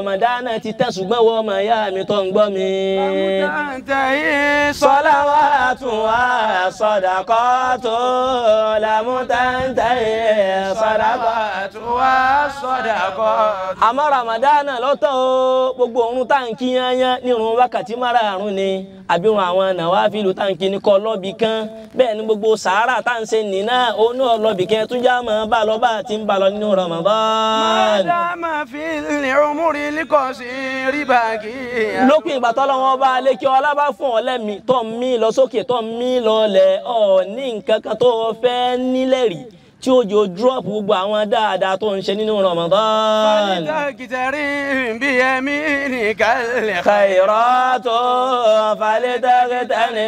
Ramadana ti tán ṣùgbọ́n wọ́n ọmọ ìyá mi tó ń gbọ́ mi. Salawatu wa sadaqatu lamutantahi sadaqatu wa sadaqatu. Àmọ́ Ramadana lọ́tọ̀ o, gbogbo òun tá ń kí yányán nírun wákàtí márààrún ni àbí wọn àwọn nàwáfílù tá ń kí ní kọ́ lọ́bì kan, bẹ́ẹ̀ ni gbogbo sàárà tá ń ṣe nìna òun náà lọ́bì kan tún já mọ́ bá lọ bá ti ń bá lọ nínú Ramadan. Madama fil umri likosiri baqiya. Lópin ìgbà tọ́lọ́wọ́n bá lékè ọlá bá fún ọ lẹ́mìí tó ń mí lọ sókè tó ń mí lọlẹ̀ ọ̀ ní nǹkan kan tó fẹ́ nílẹ̀ rí tí ó jò drop gbogbo àwọn dáadáa tó ń ṣe nínú Ramadan. Falitagtari biyaminikal khairatu falitagtari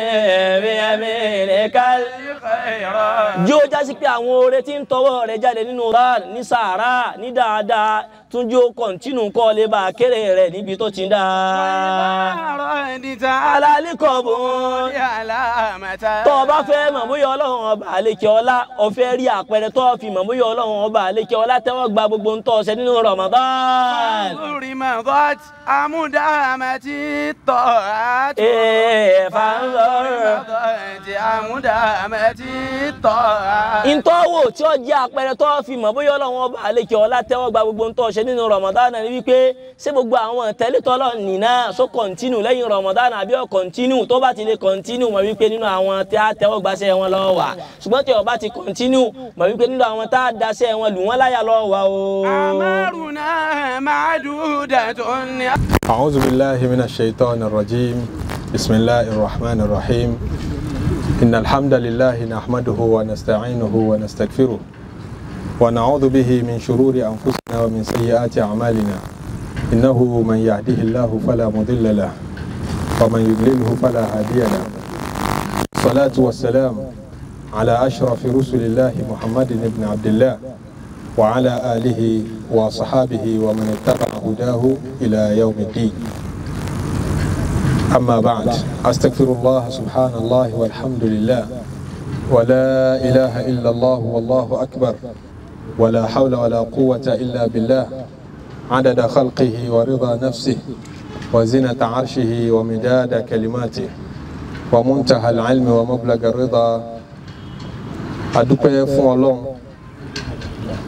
biyaminikal khairat. Yóò jásí pé àwọn oore tí ń tọwọ́ rẹ̀ jáde nínú Ramadan ní sàárà ní dáadáa tún jó kọ̀ǹtínù kọ́ lè bá kéré rẹ̀ níbi tó ti ń dáa. Alálìkọ̀bùn tó o bá fẹ́ mọ̀ bóyá Ọlọ́run ọba àlekè ọlá o fẹ́ rí àpẹẹrẹ tó fi mọ̀ bóyá Ọlọ́run ọba àlekè ọlá tẹ́wọ́ gba gbogbo ń tọ́ ṣe nínú Ramadan. Ntọ́wò tí ó jẹ́ àpẹẹrẹ tó fi mọ̀ bóyá Ọlọ́run ọba àlekè ọlá tẹ́wọ́ gba gbogbo ń tọ́ ṣe nínú Ramadan ni wípé ṣé gbogbo àwọn tẹ́lẹ̀tọ́lọ́ nìna só kọ̀ntínù lẹ́yìn Ramadan àbí ó kọ̀ntínù tó bá ti lè kọ̀ntínù mọ̀ wípé nínú àwọn tí a tẹ́wọ́ gbaṣẹ́ wọn lọ wà, ṣùgbọ́n tí ó bá ti kọ̀ntínù mọ̀ wípé nínú àwọn tá a daṣẹ́ wọn lù wọ́n láyà lọ wà o. Amaruna ma'dudatun. A'udhu billahi minash shaitanir rajim. Bismillahir rahmanir rahim. Innal hamdalillahi nahmaduhu wa nasta'inuhu wa nastaghfiruh. Wa na'udhu bihi min shururi anfusina wa min sayyiati a'malina. Innahu man yahdihillahu fala mudilla lahu wa man yudlilhu fala hadiya lahu. Salatu wassalam ala ashrafi rusulillahi Muhammadin ibn Abdillah wa ala alihi wa sahabihi wa man ittaba'a hudahu ila yawmiddin. Amma ba'd, astaghfirullah subhanallah walhamdulillah wa la ilaha illallah wallahu akbar wa la hawla wa la quwwata illa billah adada khalqihi wa rida nafsihi wa zinata arshihi wa midada kalimatihi wa muntaha al-ilmi wa mablaga ar-rida. Adúpẹ́ fún Ọlọ́run,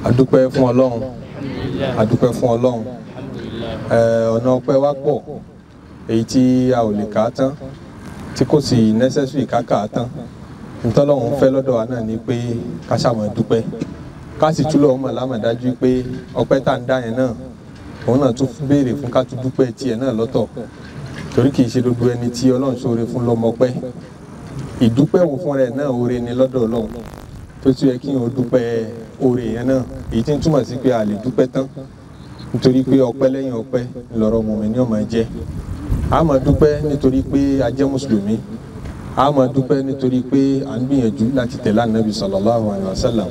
adúpẹ́ fún Ọlọ́run, adúpẹ́ fún Ọlọ́run. Ọ̀nà ọpẹ́ wa pọ̀ èyí tí a ò lè kà á tán, tí kò sì necessary ká kà á tán. Ntọ́lọ́run fẹ́ lọ́dọ̀ wa náà ni pé ká ṣàmọ̀ dúpẹ́, ká sì túlọ̀ ọmọ lámàdájú pé ọpẹ́ tá ń dá yẹn náà òun náà tún béèrè fún ká tún dúpẹ́ tiẹ̀ náà lọ́tọ̀, torí kì í ṣe gbogbo ẹni tí Ọlọ́run ṣoore fún lọ́mọ pẹ́. Ìdúpẹ́ òun fún rẹ̀ náà oore ni lọ́dọ̀ Ọlọ́run tó tún yẹ kí n dúpẹ́ oore yẹn náà, èyí tí ń túmọ̀ sí pé a lè dúpẹ́ tán, nítorí pé ọpẹ́ lẹ́yìn ọpẹ́ lọ̀rọ̀ mùmínì ó máa jẹ́. A máa dúpẹ́ nítorí pé a jẹ́ mùsùlùmí, a máa dúpẹ́ nítorí pé à ń gbìyànjú láti tẹ̀lé Ànábì sallallahu alaihi wasallam,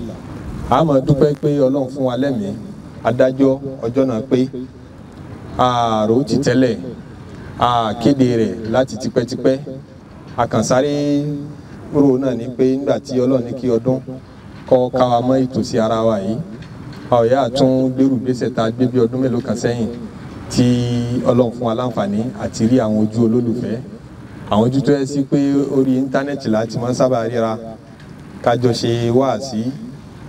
a máa dúpẹ́ pé Ọlọ́run fún wa lẹ́mìí adájọ́ ọjọ́ náà pé ààrò ti tẹ́lẹ̀, a kéde rẹ̀ láti tipẹ́tipẹ́, a kàn sáré rò náà ni pé nígbà tí Ọlọ́run ní kí ọdún kọ́ káwa mọ́ ìtòsí ara wa yìí, a ò yá tún gbèrú gbèsè tá a gbé bí ọdún mélòó kan sẹ́yìn tí Ọlọ́run fún wa láǹfààní àti rí àwọn ojú olólùfẹ́, àwọn ojú tó yẹ sí pé orí íńtánẹ́ẹ̀tì láti máa ń sábà ríra, ká jọ ṣe wáàsí,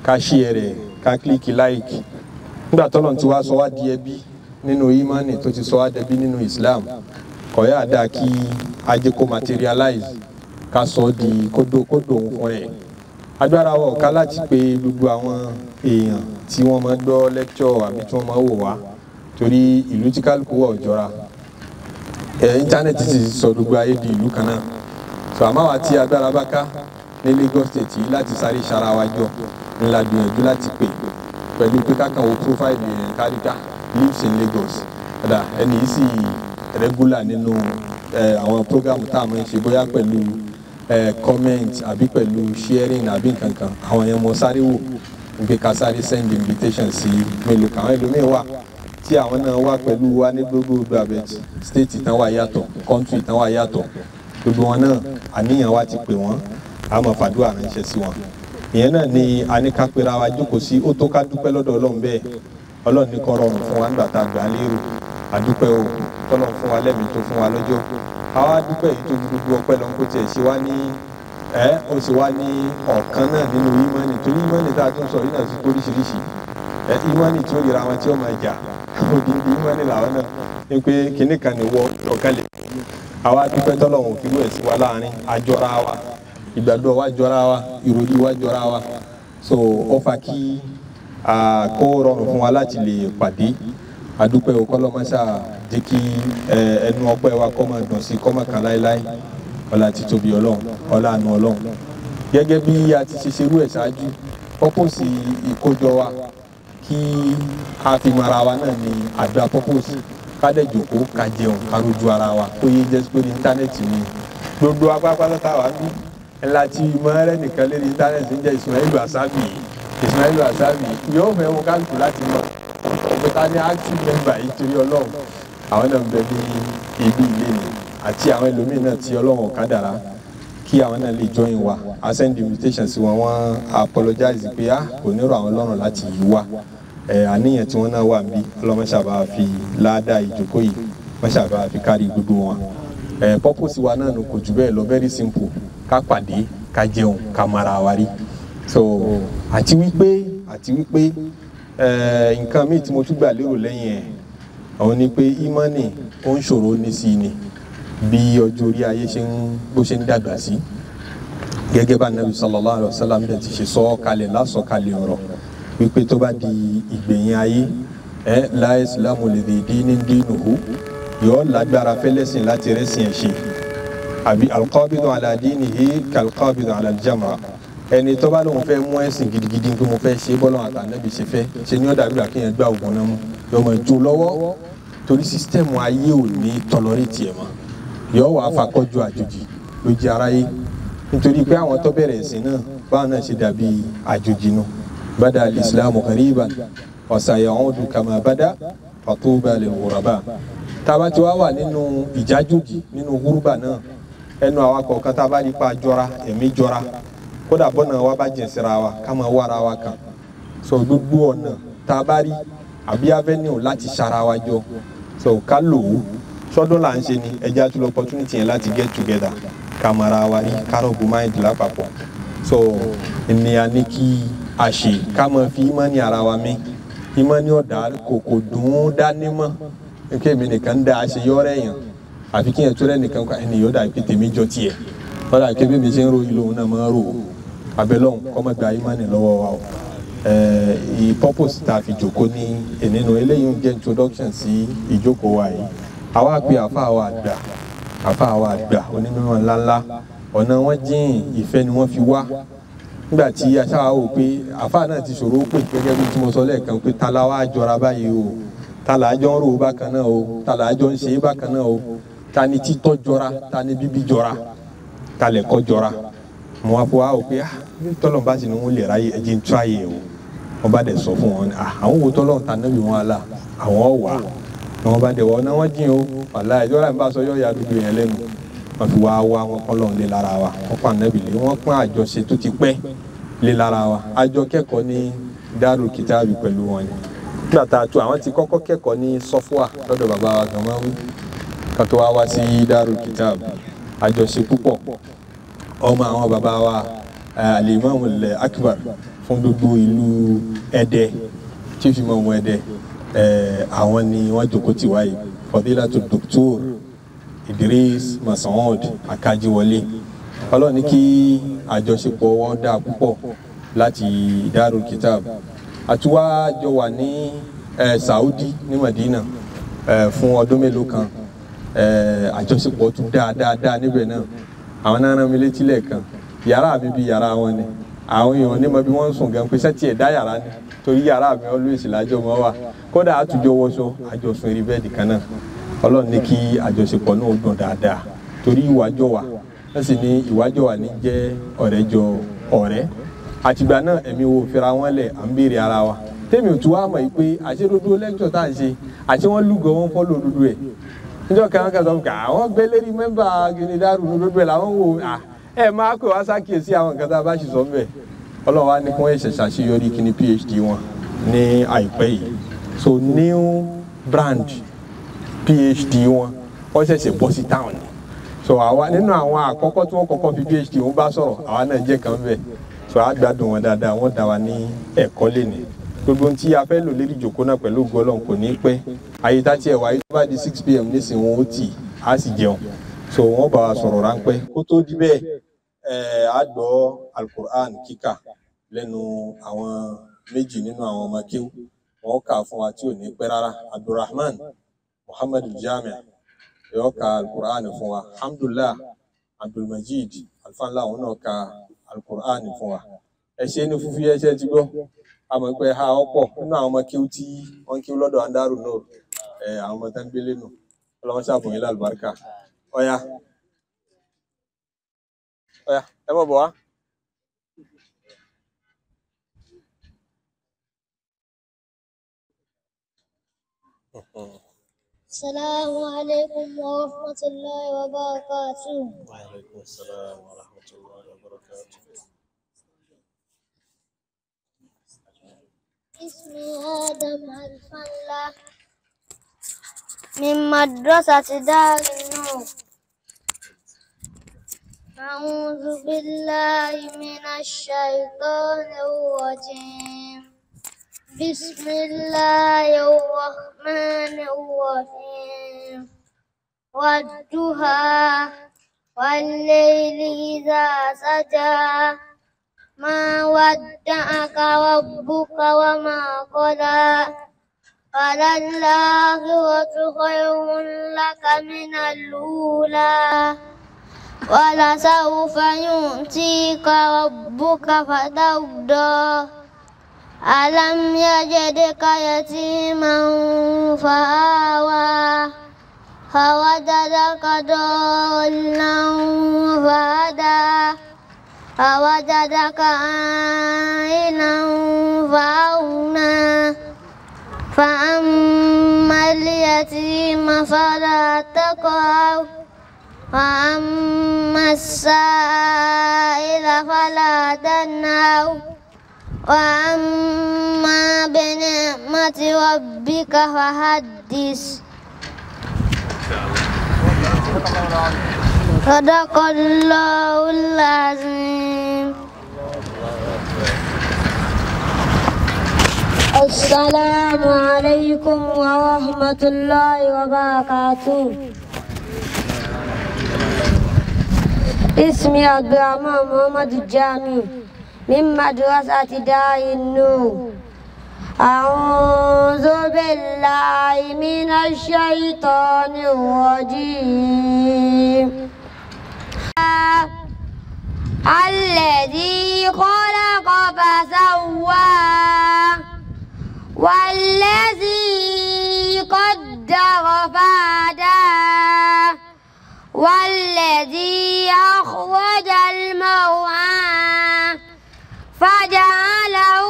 ká ṣí rẹ̀, ká kílíkì láìkì. Nígbà tọ́lọ́run ti wá sọ wá di ẹbí nínú ìmánì tó ti sọ wá dẹbí nínú Islam, kò yá dáa kí ajé kó materialize ká sọ di kódó kódó òun fún rẹ̀. Agbára wa ò ká láti pe gbogbo àwọn èèyàn tí wọ́n máa ń gbọ́ lecture àbí tí wọ́n máa ń wò wá, torí ìlú tí kálukú wà ò jọra. Íńtánẹ́ẹ̀tì sì sọ gbogbo ayé di ìlú kan náà. So àmọ́ àwa tí agbára bá ká ní Lagos State yìí láti sáré ṣara wa jọ ńlá gbìyànjú láti pè pẹ̀lú pé kákan wo profile yẹn káríká lives in Lagos. Ọ̀dà ẹni yìí sì regular nínú àwọn program tá a máa ń ṣe, bóyá pẹ̀lú comment àbí pẹ̀lú sharing àbí nǹkankan, àwọn yẹn mo sáré wò pé ká sáré send invitation sí mélòó kan. Àwọn ẹlòmíín wà tí àwọn náà wà pẹ̀lú wa ní gbogbo abẹ́tì state tán wà yàtọ̀, country tán wà yàtọ̀, gbogbo wọn náà àníyàn wa ti pè wọ́n, a máa fàdúrà ránṣẹ́ sí wọn. Ìyẹn náà ni a ní ká pera wa jókòó sí, ó tó ká dúpẹ́ lọ́dọ̀ Ọlọ́run bẹ́ẹ̀. Ọlọ́run ní kó rọrùn fún wa nígbà tá a gbà á lérò. Àdúpẹ́ o tọ́lọ̀ fún wa lẹ́mìí tó fún wa lọ́jọ́. Àwa dúpẹ́ yìí tó ju gbogbo ọpẹ́ lọ kó tiẹ̀ ṣe wá ní ó sì wá ní ọ̀kan náà nínú ìmánì, torí ìmánì tá a tún sọ yìí náà ti oríṣiríṣi. Ìmánì tí ó yẹra wọn tí ó máa jà odindi ìmánì làwọn náà ní pé kinní kan ní wọ ọ̀kan lè. Àwa dúpẹ́ tọ́lọ̀ wọn fi rú ẹ̀ sí wa láàrin, àjọra wa, ìgbàgbọ́ wa jọra wa, ìròyìn wa jọra wa. So ó fa kí kó rọrùn fún wa láti lè pàdé. Adúpẹ́ o kọ́lọ́ máa ṣáà jẹ́ kí ẹnu ọpẹ́ wa kó máa dùn sí kó máa kàn láéláé. Ọlá títóbi Ọlọ́run, ọlá àánú Ọlọ́run. Gẹ́gẹ́ bí a ti ṣe ṣerú ẹ̀ ṣáájú, pọ́pọ́sì ìkójọ wa kí a fi mọ ara wa náà ní àdúrà pọ́pọ́sì, ká dẹ̀ jókòó, ká jẹun, ká rojú ara wa, kó yé jẹ́ pé ní íńtánẹ́ẹ̀tì ni gbogbo apápátá táwa ń bí ńlá tí mọ́rẹ́ nìkan lé ní íńtánẹ́ẹ̀tì ń jẹ́ Ismailu Asabi. Ismailu Asabi yóò fẹ́ wọn kálukú láti mọ ọ̀pẹ ta ní active member yìí torí Ọlọ́run. Àwọn náà ń bẹ ní ibi ilé ni àti àwọn ẹlòmíín náà tí Ọlọ́run kádàrá kí àwọn náà lè join wa. A send invitation sí wọn, wọ́n apologize pé a kò ní rọ̀ àwọn lọ́rùn láti yí wa. Àníyàn tí wọ́n náà wà níbí, Ọlọ́run ṣàbá fi láàdá ìjókòó yìí, wọ́n ṣàbá fi kárí gbogbo wọn. Purpose wa náà kò jù bẹ́ẹ̀ lọ, very simple, ká pàdé, ká jẹun, ká mara wa rí. So àti wípé nǹkan míì tí mo tún gbà lérò lẹ́yìn ẹ̀ òun ni pé ìmánì ó ń ṣòro ní sí ni bí ọjọ́ orí ayé ṣe ń bó ṣe ń dàgbà sí. Gẹ́gẹ́ bá Nabi sallallahu alaihi wasallam bẹ́ẹ̀ ti ṣe sọ kalẹ̀ lásọ̀kalẹ̀ ọ̀rọ̀ wípé tó bá di ìgbẹ̀yìn ayé la islamu lidhi dinin dinuhu, yóò lágbára fẹ́lẹ́sìn láti rẹ́sìn ẹ̀ ṣe, àbí alqabidu ala dinihi kalqabidu ala aljamra. Ẹni tó bá lóun fẹ́ mú ẹ̀sìn gidigidi pé mo fẹ́ ṣe bọ́lá àtànẹ́bí ṣe fẹ́ ṣe ní ọ̀dà àbílà kéèyàn gbá ògùn náà mú yóò máa jó lọ́wọ́, torí sísítẹ́ẹ̀mù ayé ò ní tọ́lọ́rẹ́tì ẹ̀ mọ́, yóò wá fakọ́jú àjòjì lójú aráyé, nítorí pé àwọn tó bẹ̀rẹ̀ ẹ̀sìn náà báwọn náà ṣe dàbí àjòjì nu. Bada al-islamu ghariban wa sayaudu kama bada fatuba lil-ghuraba. Tába tí wàá wà nínú ìjájòjì nínú gúrúbà náà, ẹnu àwa kọ̀ọ̀kan tá a bá rí pa jọra ẹ̀mí jọra, kódà bọ́nà wa bá jìn síra wa ká máa wára wa kàn. So gbogbo ọ̀nà tá a bá rí àbí avenue láti ṣara wa jọ, so ká lò ó. Sọdún là ń ṣe ni ẹja tún lọ opportunity yẹn láti get together, ká mara wa rí, ká rọ̀bù mind lápapọ̀. So ènìyàn ní kí a ṣe ká máa fi ìmánì ara wa mí. Ìmánì ọ̀dà kò dùn ún dání mọ́, kí èmi nìkan dá a ṣe yọ́rẹ́ yàn, àfi kí yẹn tó rẹ́ nìkan ẹni yóò dà pé tèmi jọ tiẹ̀, wọ́n dà pé bí mi ṣe ń ro ìlú òun náà máa ń rò ó. Abẹ́lọ́hún kó má gba ìmánì lọ́wọ́ wa o. Purpose tá a fi jókòó ní ìnínú eléyìí ń jẹ́ introduction sí ìjókòó wa yìí. Àwa pe àfáà wa àgbà onímọ̀ ńláńlá, ọ̀nà wọn jìn, ìfẹ́ ni wọ́n fi wá. Nígbà tí aṣáá wò pé àfáà náà ti ṣòro pé gẹ́gẹ́ bí tí mo sọ lẹ́ẹ̀kan pé tala wa jọra báyìí o, tala àjọ ń rò bákan náà o, tala àjọ ń ṣe bákan náà o, ta ni títọ́ jọra, ta ni bíbí jọra, ta lẹ̀kọ́ jọra. Mo wá fọ wá wò pé tọ́lọ̀ bá sì ní wọ́n lè ráyè ẹ̀jẹ̀ ń tíráyè o. Wọ́n bá dẹ̀ sọ fún wọn, àwọn wo tọ́lọ̀ ta nábì wọn àlà àwọn wà. Wọ́n bá dẹ̀ wọ́n náà wọ́n jìn o, wàhálà ìjọba ìbá sọ yọ̀ ya dúdú yẹn lẹ́nu. Wọ́n fi wá wá wọn kọ́ lọ́n lé lára wa, wọ́n pa nábì lé, wọ́n pọ́n àjọṣe tó ti pẹ́ lé lára wa. Àjọ kẹ́kọ̀ọ́ ní Darul Kitabi pẹ̀lú wọn ni. Nígbà tá a tu àwọn ti kọ́kọ́ kẹ́kọ̀ọ́ ní Sọ́fúà lọ́dọ̀ bàbá wa Gàmáwí, ká tó wá wá sí Darul Kitabi. Àjọṣe púpọ̀ ọmọ àwọn bàbá wa Al-Imam Al-Akbar fún gbogbo ìlú Ẹdẹ, Chief Imam Ẹdẹ, àwọn ni wọ́n jókòó tì wáyé, Fadilatu Doctor Idris Masoud Akajiwọlé. Ọlọ́run ní kí àjọṣepọ̀ wọn dáa púpọ̀ láti Darul Kitab. Àtiwá jọ wà ní Saudi ní Madina fún ọdún mélòó kan, àjọṣepọ̀ tún dáadáa níbẹ̀ náà. Àwọn náà rán mi létí lẹ́ẹ̀kan, yàrá mi bí yàrá wọn ni, àwọn èèyàn ní mọ bí wọ́n ń sùn gan pé sẹ́tì ẹ̀ dá yàrá ni, torí yàrá mi always lájọ mọ́ wà, kódà àtúnjọ wọṣọ àjọsùn eré bẹ́ẹ̀dì kan náà. Ọlọ́run ní kí àjọṣepọ̀ náà dùn dáadáa, torí ìwájọ wà, wọ́n sì ní ìwájọ wà ní jẹ́ ọ̀rẹ́ jọ ọ̀rẹ́. Àtìgbà náà ẹ̀mí wo fira wọn lẹ̀, à ń béèrè ara wa. Tèmi ò tún wá mọ̀ pé àṣedodo lẹ́kítọ̀ tá à ń ṣe, àṣé wọ́n lúgọ wọn fọ́ lòdodo ẹ̀. Níjọ́ kan kan sọ pé àwọn gbé lérí mẹ́mbà gini Dárù lòdodo ẹ̀ làwọn wò ẹ máa pè wá sákìyèsí àwọn nǹkan tá a bá ṣì sọ mbẹ̀. Ọlọ́run wá ní kí wọ́n ṣẹ̀ṣẹ̀ ṣàṣeyọrí kíní PhD wọn ní àìpẹ́ yìí. So new brand PhD wọn wọ́n ṣẹ̀ṣẹ̀ bọ́ sí táwọn ni. So àwa nínú àwọn àkọ́kọ́ tí wọ́n kọ́kọ́ fi PhD wọn bá sọ̀rọ̀, àwa náà jẹ́ kan bẹ́ẹ̀. So a gbádùn wọn dáadáa, wọ́n dá wa ní ẹ̀kọ́ lénìí. Gbogbo ohun tí a fẹ́ lò lérí ìjòkó náà pẹ̀lú ògo Ọlọ́run kò ní pẹ́. Àyè tá tiẹ̀ wáyé tó bá di 6 p.m. nísìnyí wọn ó tì á sì jẹun. So wọ́n bá wa sọ̀rọ̀ ráńpẹ́. Kó tó di bẹ́ẹ̀, a gbọ́ Alukur'an kíkà lẹ́nu àwọn méjì nínú àwọn ọmọ kéwú. Wọ́n kà fún wa tí ò ní pẹ́ rárá. Abdulrahman Muhammad Jami yóò ka Alukur'an fún wa. Alhamdulillah Abdulmajid Alfanla òun náà ka Alukur'an fún wa. Ẹ ṣe ní fúfú yẹ ṣe ti gbọ́. A mọ̀ pé ha ọ̀pọ̀ nínú àwọn ọmọ kéwú tí wọ́n kéwú lọ́dọ̀ Andaru Nur, àwọn ọmọ tán gbélé nù. Ọlọ́wọ́n ṣàbùn yín lálùbáríkà. Ọ̀ya ọ̀ya ẹ bọ̀ bọ̀ wá. السلام عليكم ورحمة الله وبركاته. وعليكم السلام ورحمة الله وبركاته. اسمي آدم الفلاح من مدرسة دار النور. أعوذ بالله من الشيطان الرجيم. بسم الله الرحمن الرحيم. والضحى والليل إذا سجى ما ودعك ربك وما قلى وللآخرة خير لك من الأولى ولسوف يعطيك ربك فترضى. ألم يجدك يتيما فآوى ووجدك ضالا فهدى ووجدك عائلا فأغنى. فأما اليتيم فلا تقهر وأما السائل فلا تنهر وأما بنعمة ربك فحدث. صدق الله العظيم. السلام عليكم ورحمة الله وبركاته. اسمي عبد الرحمن محمد الجامي من مدرسة دار النور. أعوذ بالله من الشيطان الرجيم. الذي خلق فسوى والذي قدر فهدى والذي أخرج المرعى فجعله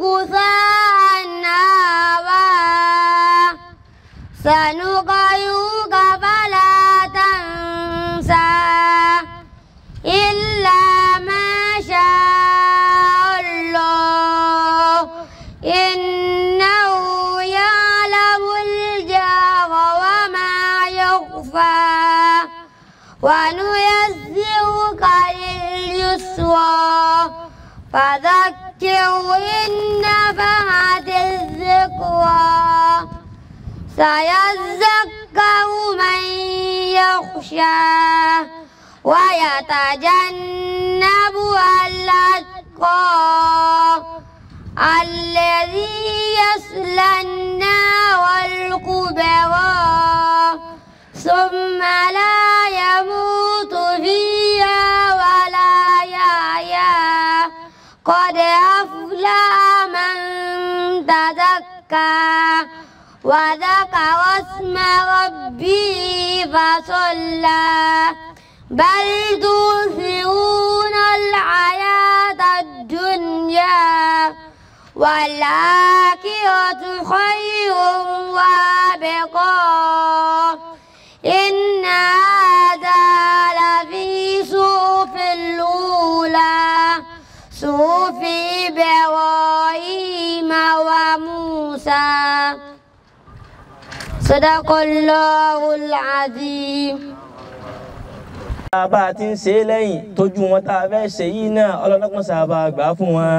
غثاء أحوى. سنقرئك فلا تنسى إلا ما شاء الله إنه يعلم الجهر وما يخفى ونيسرك لليسرى فذكر إن نفعت الذكرى سيذكر من يخشى ويتجنبها الأشقى الذي يصلى النار الكبرى ثم لا يموت فيها ولا يحيا. قد أفلح من تزكى وذكر اسم ربه فصلى. بل تؤثرون الحياة الدنيا والآخرة خير وأبقى. إن هذا لفي صحف الأولى صحف إبراهيم وموسى. صدق الله العظيم. Bá a ti ń ṣe é lẹ́yìn tójú wọn tá a fẹ́ ṣe yìí náà ọlọ́dọ́kùn sábà gbà fún wọn.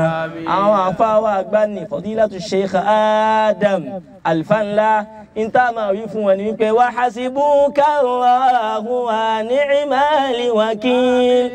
Àwọn àfáwà àgbà ní Fadilatu Sheikh Adam Alfanla ń tá a máa wí fún wọn ni wípé wa hasibuka Allahu wa ni'mal wakil.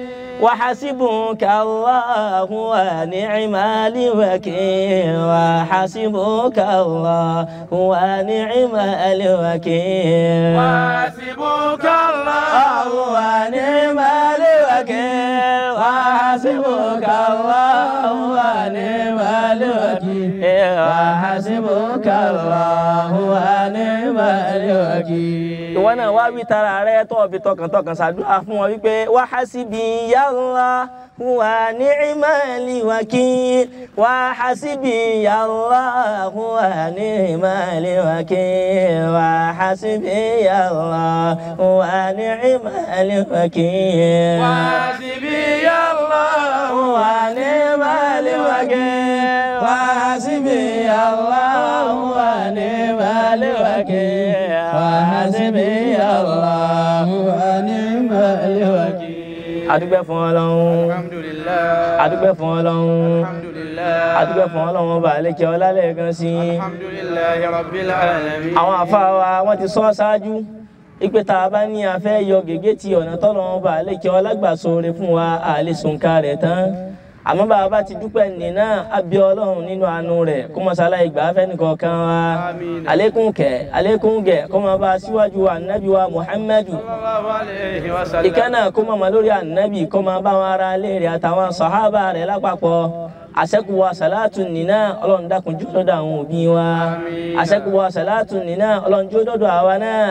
Wa hasibuka Allahu wa ni'mal wakil. Wa hasibuka Allahu wa ni'mal wakil. Wa hasibuka Allahu wa ni'mal wakil. Wa hasibuka Allahu wa ni'mal wakil. Wa hasibuka Allahu wa ni'mal wakil. Ìwọ náà wá wí tara rẹ tó fi tọkàntọkàn ṣàdúrà fún wọn wípé wa hasibiya Allah wa ni'mal wakil. Wa hasibiya Allah wa ni'mal wakil. Wa hasibiya Allah wa ni'mal wakil. Wa hasibiya Allah wa ni'mal wakil. Wa hasibiya Allah wa ni'mal wakil. Wa hasibiya Allah wa ni'mal wakil. Adúpẹ́ fún Ọlọ́run. Alhamdulillah. Adúpẹ́ fún Ọlọ́run. Alhamdulillah. Adúpẹ́ fún Ọlọ́run ọba àlékè ọlá lẹ́ẹ̀kan sí. Alhamdulillahi rabbil alamin. Àwọn àfáà wa wọ́n ti sọ ṣáájú ipe tá a bá ní a fẹ́ yọ gègé ti ọ̀nà tọ́lọ́run ọba àlékè ọlá gbà ṣoore fún wa àlè sùnká rẹ̀ tán. Àmọ́ bá a bá ti dúpẹ́ nínà abí Ọlọ́run nínú àánú rẹ̀ kó mọ́ sáláì gbà fẹ́nìkọ̀ọ̀kan wa. Àlékún kẹ̀ àlékún gẹ̀ kó máa bá a síwájú ànábì wa Muhammadu. Sallallahu alayhi wa sallam. Ìkànnà kó máa ma lórí ànábì kó máa bá wọn ará ilé rẹ̀ àtàwọn sàhábà rẹ̀ lápapọ̀. Àṣẹ́kùwà sàlátù nínà Ọlọ́run dákun jó dọ́dọ̀ àwọn òbí wa. Àṣẹ́kùwà sàlátù nínà Ọlọ́run jó dọ́dọ̀ àwa náà.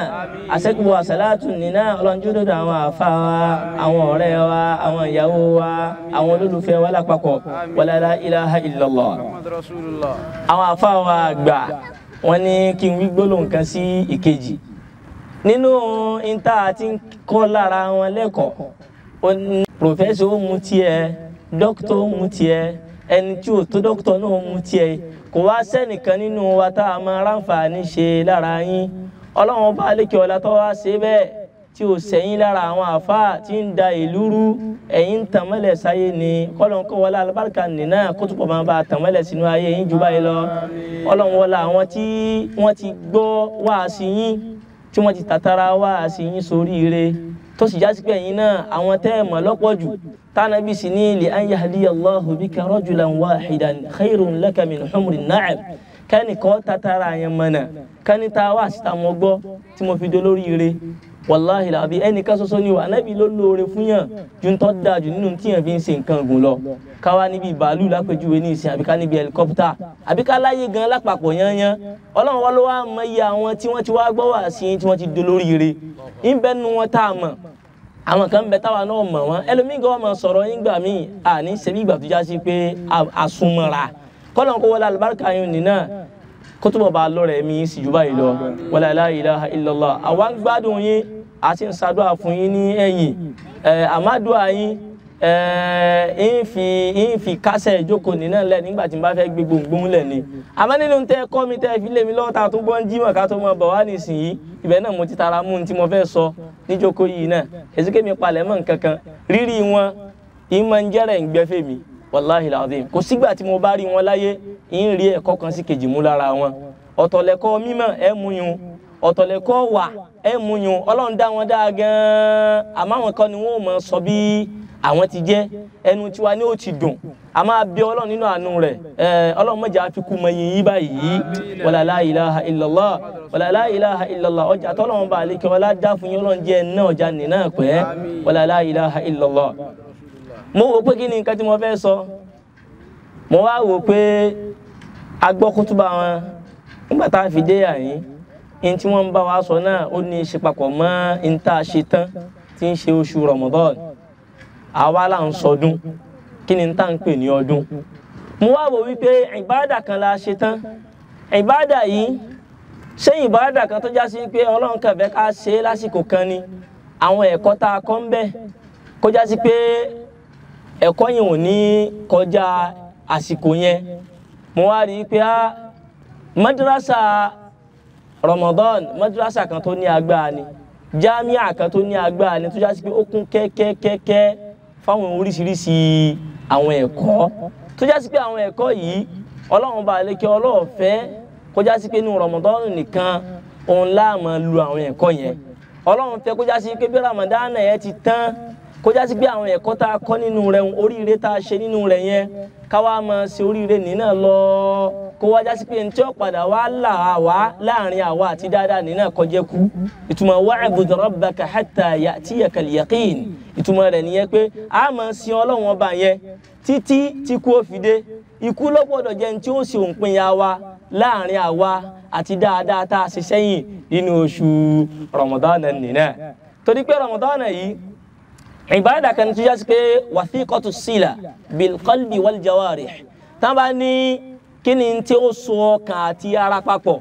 Àṣẹ́kùwà sàlátù nínà Ọlọ́run jó dọ́dọ̀ àwọn àfa wa, àwọn ọ̀rẹ́ wa, àwọn ìyàwó wa, àwọn olólùfẹ́ wa lápapọ̀. Wala la ilaha illallah. Muhammad Rasulullah. Àwọn àfa wa àgbà wọ́n ní kí n wí gbólóhùn kan sí ìkejì. Nínú ìta àti kọ́ lára wọn lẹ́kọ̀ọ́, pòfẹ́sọ̀ ó mu tiẹ̀, dókítà ó mu tiẹ̀, ẹni tí ò tó dókítà náà mú tiẹ̀, kò wá sẹ́nìkan nínú wa tá a máa ráǹfààní ṣe lára yín. Ọlọ́run ọba àlékè ọlá tó wá ṣe bẹ́ẹ̀ tí ò sẹ́yìn lára àwọn àfáà tí ń da ìlú rú, ẹ̀yin ń tàn mọ́lẹ̀ sáyé ni. Kọ́lọ́n kó wọlé alùbáríkà nìna kó túbọ̀ máa bá a tàn mọ́lẹ̀ sínú ayé yín jù báyìí lọ. Ọlọ́run wọlé àwọn tí wọ́n ti gbọ́ wáàsí yín, tí wọ́n ti tàtàrà wáàsí yín sórí ire, tó sì jásí pé ẹ̀yin náà àwọn tẹ́ ẹ̀ mọ̀ lọ́pọ̀ jù. Tánàbí sì ní li an yahdiyallahu bika rajulan wahidan khayrun laka min humrin na'am. Kẹ́ni kọ́ tatara yẹn mọ̀nà, kẹ́ni tá a wá síta mọ́ gbọ́ tí mo fi dolórí ire. Wàláhì làbí ẹnìkan ṣoṣo ni wà nábì ló lóore fún yàn ju ń tọ́ da jù nínú tí yàn fi ń ṣe nǹkan gùn lọ. Káwá níbi bàálù lápèjúwe ní ìsìn, àbí ká níbi ẹlikọ́pítà, àbí ká láyé gan lápapọ̀ yányán. Ọlọ́run wa ló wá mọ iye àwọn tí wọ́n ti wá gbọ́ wá sí tí wọ́n ti dolórí ire. Ń bẹ́ nu wọn tá a mọ̀, àwọn kan bẹ táwa náà mọ̀ wọ́n. Ẹlòmíì gan máa sọ̀rọ̀ yín gbà míì, àní ṣe bí ìgbà tó já sí pé àsúnmọ́ra. Kọ́lọ́n kó wọlé alùbáríkà yín nìna kó túbọ̀ bá a lọ́rẹ̀ mi sì jù báyìí lọ. Wala la ilaha illallah. Àwa ń gbádùn yín, a sì ń ṣàdúrà fún yín ní ẹ̀yìn. Àmàdùà yín ń fi kásẹ̀ ìjókòó nínà lẹ̀ nígbà tí n bá fẹ́ gbé gbòǹgbòǹ lẹ̀ ni. Àmọ́ nínú tẹ́ kọ́ mi tẹ́ fi lé mi lọ́wọ́ ta tó gbọ́n jímọ̀ ká tó mọ bọ̀ wá nísìnyí, ibẹ̀ náà mo ti tara mú un tí mo fẹ́ sọ níjókòó yìí náà. Èsì kémi palẹ̀ mọ́ nǹkan kan, rírí wọn ìmọ̀ ń jẹ́rẹ̀ ń gbẹ́fẹ̀ mi. Wàláhì làdìm. Kò sígbà tí mo bá rí wọn láyé, ń rí ẹ̀kọ́ kan sí kejì mú lára wọn. Ọ̀tọ̀lẹ̀kọ́ mímọ̀ ẹ̀ mú yun, ọ̀tọ̀lẹ̀kọ́ wà ẹ̀ mú yun. Ọlọ́run dá wọn dáa gan-an, àmọ́ àwọn kan ni wọ́n mọ̀ sọ bí àwọn ti jẹ́, ẹnu tiwa ni ó ti dùn. A máa bí Ọlọ́run nínú àánú rẹ̀. Ọlọ́run mọ̀jà fi kú mọ yìnyín yìí báyìí. Wala la ilaha illallah, wala la ilaha illallah. Ọjà tọ́lọ́run bá àlékè ọlá dá fún yín, Ọlọ́run jẹ́ náà ọjà nìna pẹ́. Wala la ilaha illallah. Mo wò pé kí ni nǹkan tí mo fẹ́ sọ. Mo wá wò pé a gbọ́ kútúbà wọn nígbà tá a fi dé àyín, ní tí wọ́n ń bá wa sọ náà ó ní í ṣe papọ̀ mọ́ ní tá a ṣe tán tí ń ṣe oṣù Ramadan. Àwa là ń sọdún. Kí ni tá ń pè ní ọdún? Mo wá wò wípé ìbáàdà kan la ṣe tán. Ìbáàdà yìí ṣé ìbáàdà kan tó já sí pé Ọlọ́run kàn fẹ́ ká ṣe é lásìkò kan ni? Àwọn ẹ̀kọ́ tá a kọ́ ń bẹ̀ kó já sí pé ẹ̀kọ́ yẹn ò ní kọjá àsìkò yẹn. Mo wá rí i pé madrasa Ramadan madrasa kan tó ní agbára ni, jámíà kan tó ní agbára ni, tó já sí pé ó kún kẹ́kẹ́kẹ́kẹ́ fáwọn oríṣiríṣi àwọn ẹ̀kọ́, tó já sí pé àwọn ẹ̀kọ́ yìí Ọlọ́run bá lékè ọlọ́ọ̀fẹ́ kó já sí pé inú Ramadan nìkan òun la máa lu àwọn ẹ̀kọ́ yẹn. Ọlọ́run fẹ́ kó já sí pé bí Ramadan yẹn ti tán, kó já sí pé àwọn ẹ̀kọ́ tá a kọ́ nínú rẹ̀, oríire tá a ṣe nínú rẹ̀ yẹn, káwa máa ṣe oríire nínà lọ, kó wá já sí pé ntí ó padà wá là wá láàrin àwa àti dáadáa nínà kọjá kú. Ìtumọ̀ wa'bud rabbaka hatta ya'tiyakal yaqin, ìtumọ̀ rẹ̀ nìyẹn pé a máa sin Ọlọ́run ọba yẹn títí tí kú ó fi dé. Ikú ló gbọ́dọ̀ jẹ́ ntí ó ṣe òǹpin ya wa láàrin àwa àti dáadáa tá a ṣe sẹ́yìn nínú oṣù Ramadan nìyẹn. Torí pé Ramadan yìí ìbáradà kan tó jásí pé wathiqatu sila bil qalbi wal jawarih, tá bá ní kí ni tí ó so ọkàn àti ara papọ̀,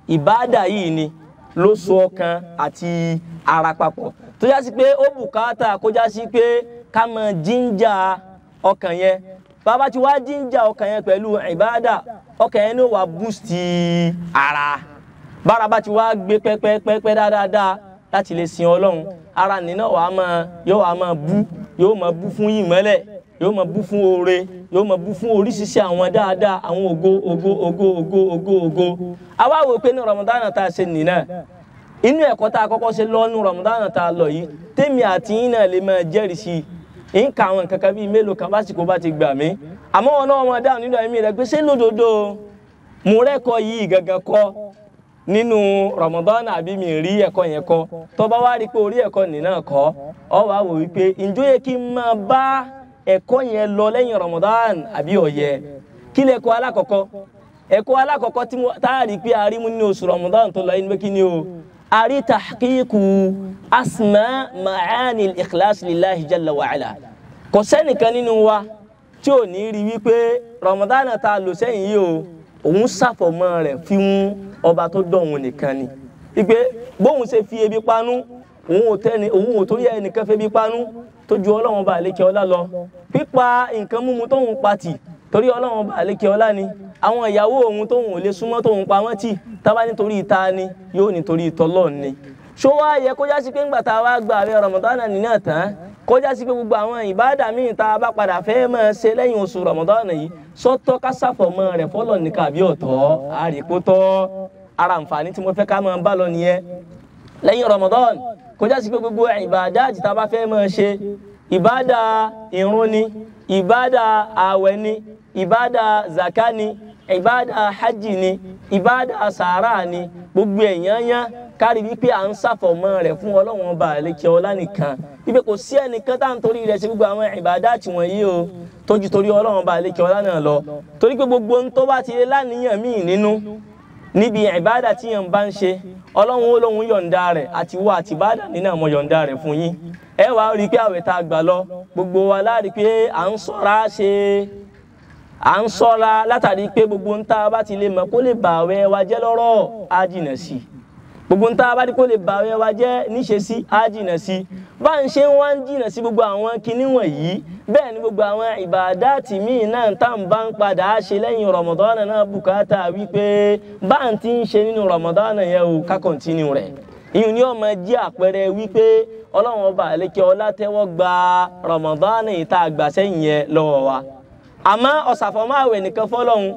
ìbáradà yìí ni ló so ọkàn àti ara papọ̀, tó jásí pé ó bùkátà kó jásí pé ká máa jíńjà ọkàn yẹn. Bàbá tí wàá jíńjà ọkàn yẹn pẹ̀lú ìbáradà, ọkàn yẹn ní ó wà búùsì ara. Bára bá ti wá gbé pẹ́pẹ́pẹ́pẹ́ dáadáa láti lè sin Ọlọ́run, ara nínà wàá máa yóò wàá máa bú, yóò máa bú fún ìmọ́lẹ̀, yóò máa bú fún oore, yóò máa bú fún oríṣiríṣi àwọn dáadáa, àwọn ògo ògo ògo ògo ògo ògo. Àwa wò pé ní Ramadan tá a ṣe nìyẹn, inú ẹ̀kọ́ tá a kọ́kọ́ ṣe lọ́nu Ramadan tá a lọ yìí, tèmi àti yín náà lè máa jẹ́rìí sí i. Ń ka àwọn nǹkan kan bíi mélòó kan básìkò bá ti gbà mí, àmọ́ wọn náà wọn dáhùn nínú ẹ̀mí rẹ̀ pé ṣé lódodo mo rẹ́kọ̀ọ́ yìí gangan kọ́ nínú Ramadan àbí mi rí ẹ̀kọ́ yẹn kọ́? Tó bá wá rí pé orí ẹ̀kọ́ nìna kọ́, ọ wá wò wípé ǹjọ́ yẹ kí n máa bá ẹ̀kọ́ yẹn lọ lẹ́yìn Ramadan àbí ó yẹ? Kí lè kọ́ alákọ̀ọ́kọ́? Ẹ̀kọ́ alákọ̀ọ́kọ́ tí tá a rí pé a rí mú nínú oṣù Ramadan tó lọ yìí ni pé kí ni o? A rí tahqiqu asma ma'ani al-ikhlas lillahi jalla wa ala. Kò sẹ́nìkan nínú wa tí ò ní rí wípé Ramadan tá a lò sẹ́yìn yìí o, òun ṣàfọ̀mọ́ rẹ̀ fi ń ọba tó dọ̀hun nìkan ni. Wípé bóun ṣe fi ebi panú, òun ò torí ẹnìkan febi panú tó ju Ọlọ́run ọba àlékè ọlá lọ. Pípa nǹkan mímu tóun patì torí Ọlọ́run ọba àlékè ọlá ni. Àwọn ìyàwó òun tóun ò lè súnmọ́ tóun pa wọ́n tì, tábà nítorí ìta ni, yóò nítorí ìtọ́lọ́ ni. Ṣó wá yẹ kó já sí pé ńgbà tá a wá gba àwẹ̀ Ramadan nínú tán, kó já sí pé gbogbo àwọn ìbáàdà míì tá a bá padà fẹ́ máa ṣe lẹ́yìn oṣù Ramadan yìí, sọ́tọ̀ ká ṣàfọ̀mọ́ rẹ̀ fọ́lọ̀ nìkan àbí ọ̀tọ̀? Àríkótọ́ ara àǹfààní tí mo fẹ́ ká máa bá lọ nìyẹn. Lẹ́yìn Ramadan, kó já sí pé gbogbo ìbáàdà àti tá a bá fẹ́ máa ṣe, ìbáàdà ìrun ni, ìbáàdà àwẹ̀ ni, ìbáàdà zaka ni, ìbáàdà hajj ni, ìbáàdà sàárà ni, gbogbo ẹ̀yán yán kárí wípé à ń ṣàfọ̀mọ́ rẹ̀ fún Ọlọ́run ọba àlékè ọlá nìkan. Wípé kò sí ẹnìkan tá à ń torí rẹ̀ ṣe gbogbo àwọn ìbáàdà tí wọ̀nyí o, tójú torí Ọlọ́run ọba àlékè ọlá náà lọ. Torí pé gbogbo ohun tó bá ti lè láníyàn míì nínú níbi ìbáàdà tí yẹn bá ń ṣe, Ọlọ́run ó lóun yọ̀ǹda rẹ̀, àti wọ àti ìbáàdà nínú àwọn yọ̀ǹda rẹ̀ fún yín. Ẹ wàá rí i pé àwẹ̀ tá a gbà lọ, gbogbo wa láàrí pé à ń ṣọ́ra ṣe, à ń ṣọ́ra látàrí pé gbogbo ń tá a bá ti lè mọ̀ kó lè bà àwẹ̀ wa jẹ́ lọ́rọ̀, á jìnà sí i. Gbogbo ń tá a bá rí kó lè bà àwẹ̀ wa jẹ́ níṣe sí, á jìnà sí i. Bá ń ṣe wá ń jìnà sí gbogbo àwọn kinní wọ̀nyí, bẹ́ẹ̀ ni gbogbo àwọn ìbàdàtì míì náà tá ń bá ń padà ṣe lẹ́yìn Ramadan náà bùkátà wípé bá ń ti ń ṣe nínú Ramadan yẹn o, ká kọ̀ntínú rẹ̀. Ìyún ni ó máa jẹ́ àpẹẹrẹ wípé Ọlọ́run ọba àlékè ọlá tẹ́wọ́ gba Ramadan yìí tá a gbà sẹ́yìn yẹn lọ́wọ́ wa. Àmọ́ ọ̀sàfọ̀mọ́ àwẹ̀ nìkan fọ́lọ́hun,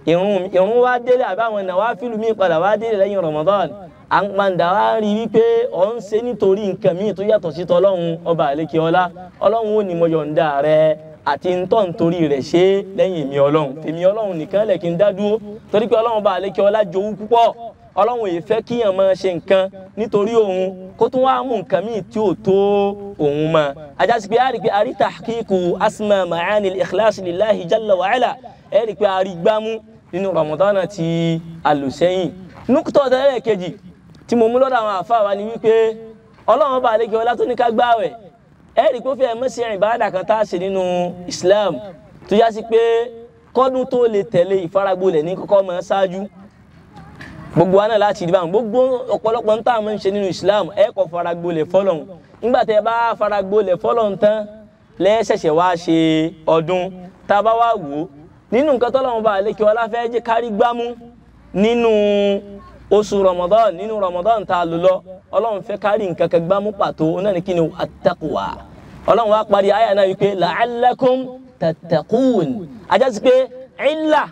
ìrun wá délé àbí àwọn ìnáwó fílù míì padà wá délé lẹ́yìn Ramadan, à ń padà wá rí wípé ọ̀ ń ṣe nítorí nǹkan míì tó yàtọ̀ sí tọlọ́hun ọba àlékè ọlá. Ọlọ́run ò ní mo yọ̀ǹda rẹ àti ntọ́ nítorí rẹ̀ ṣe lẹ́yìn èmi Ọlọ́run. Tèmi Ọlọ́run nìkan lẹ̀ kí n dá dúró, torí pé Ọlọ́run ọba àlékè ọlá jowú púpọ̀. Ọlọ́run yìí fẹ́ kíyàn máa ṣe nǹkan nítorí òun kó tún wá mú nǹkan míì tí ò tó òun mọ́. Ajá sí pé a rí pé a rí tahqiqu asma ma'ani al-ikhlas lillahi jalla wa ala, ẹ rí pé a rí gbámú nínú Ramadan ti àlùsẹ́yìn. Nukutọ̀ tẹ́lẹ̀ kejì tí mo mú lọ́dọ̀ àwọn àfáà wa ni wípé Ọlọ́run ọba àlékè ọlá tó ní ká gbààwẹ̀, ẹ rí pé ó fẹ́ mọ́ sí ìbáradà kan tá a ṣe nínú Islam tó yá sí pé kọ́dún tó lè tẹ̀lé ìfaragbolẹ̀ ní kọ́kọ́ máa ṣáájú. Gbogbo wa náà láti rí báwọn, gbogbo ọ̀pọ̀lọpọ̀ ń tá a máa ń ṣe nínú Islam, ẹ kọ́ faragbolẹ̀ fọ́lọ́hun. Nígbà tẹ́ bá faragbolẹ̀ fọ́lọ́hun tán lẹ́sẹ̀ṣẹ̀ wá ṣe ọdún. Tá a bá wá wò ó nínú nǹkan tọ́lọ́run bá àlékè ọlá fẹ́ jẹ́ kárí gbámú nínú Oṣù Ramadan, nínú Ramadan tá a lò lọ, Ọlọ́run fẹ́ kárí nǹkan kan gbámú pàtó, náà ní kí ni? At-taqwa. Ọlọ́run wá parí àyà náà wípé la'allakum tattaqun. Ajá sí pé ìlà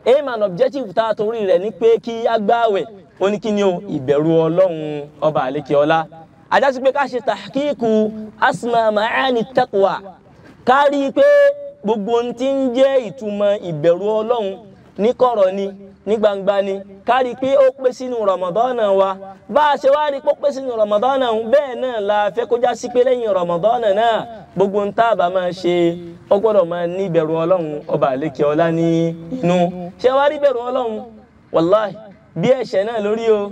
aim and objective tá a torí rẹ̀ ní pé kí á gbààwẹ̀, ó ní kí ni o? Ìbẹ̀rù Ọlọ́run ọba àlékè ọlá. Ajá sí pé ká ṣe tahqiqu asma ma'ani taqwa, ká rí i pé gbogbo ohun tí ń jẹ́ ìtumọ̀ ìbẹ̀rù Ọlọ́run ní kọ̀rọ̀ ni ní gbangba ni, ká rí i pé ó pé sínú Ramadan wa. Bá a ṣe wá rí i pé ó pé sínú Ramadan bẹ́ẹ̀ náà la fẹ́ kó já sí pé lẹ́yìn Ramadan náà gbogbo ohun tá a bá máa ṣe ó gbọ́dọ̀ máa ní ìbẹ̀rù Ọlọ́run ọba àlékè ọlá ní inú. Ṣé wá rí ìbẹ̀rù Ọlọ́run? Wàláhì bí ẹ̀ṣẹ̀ náà lórí o.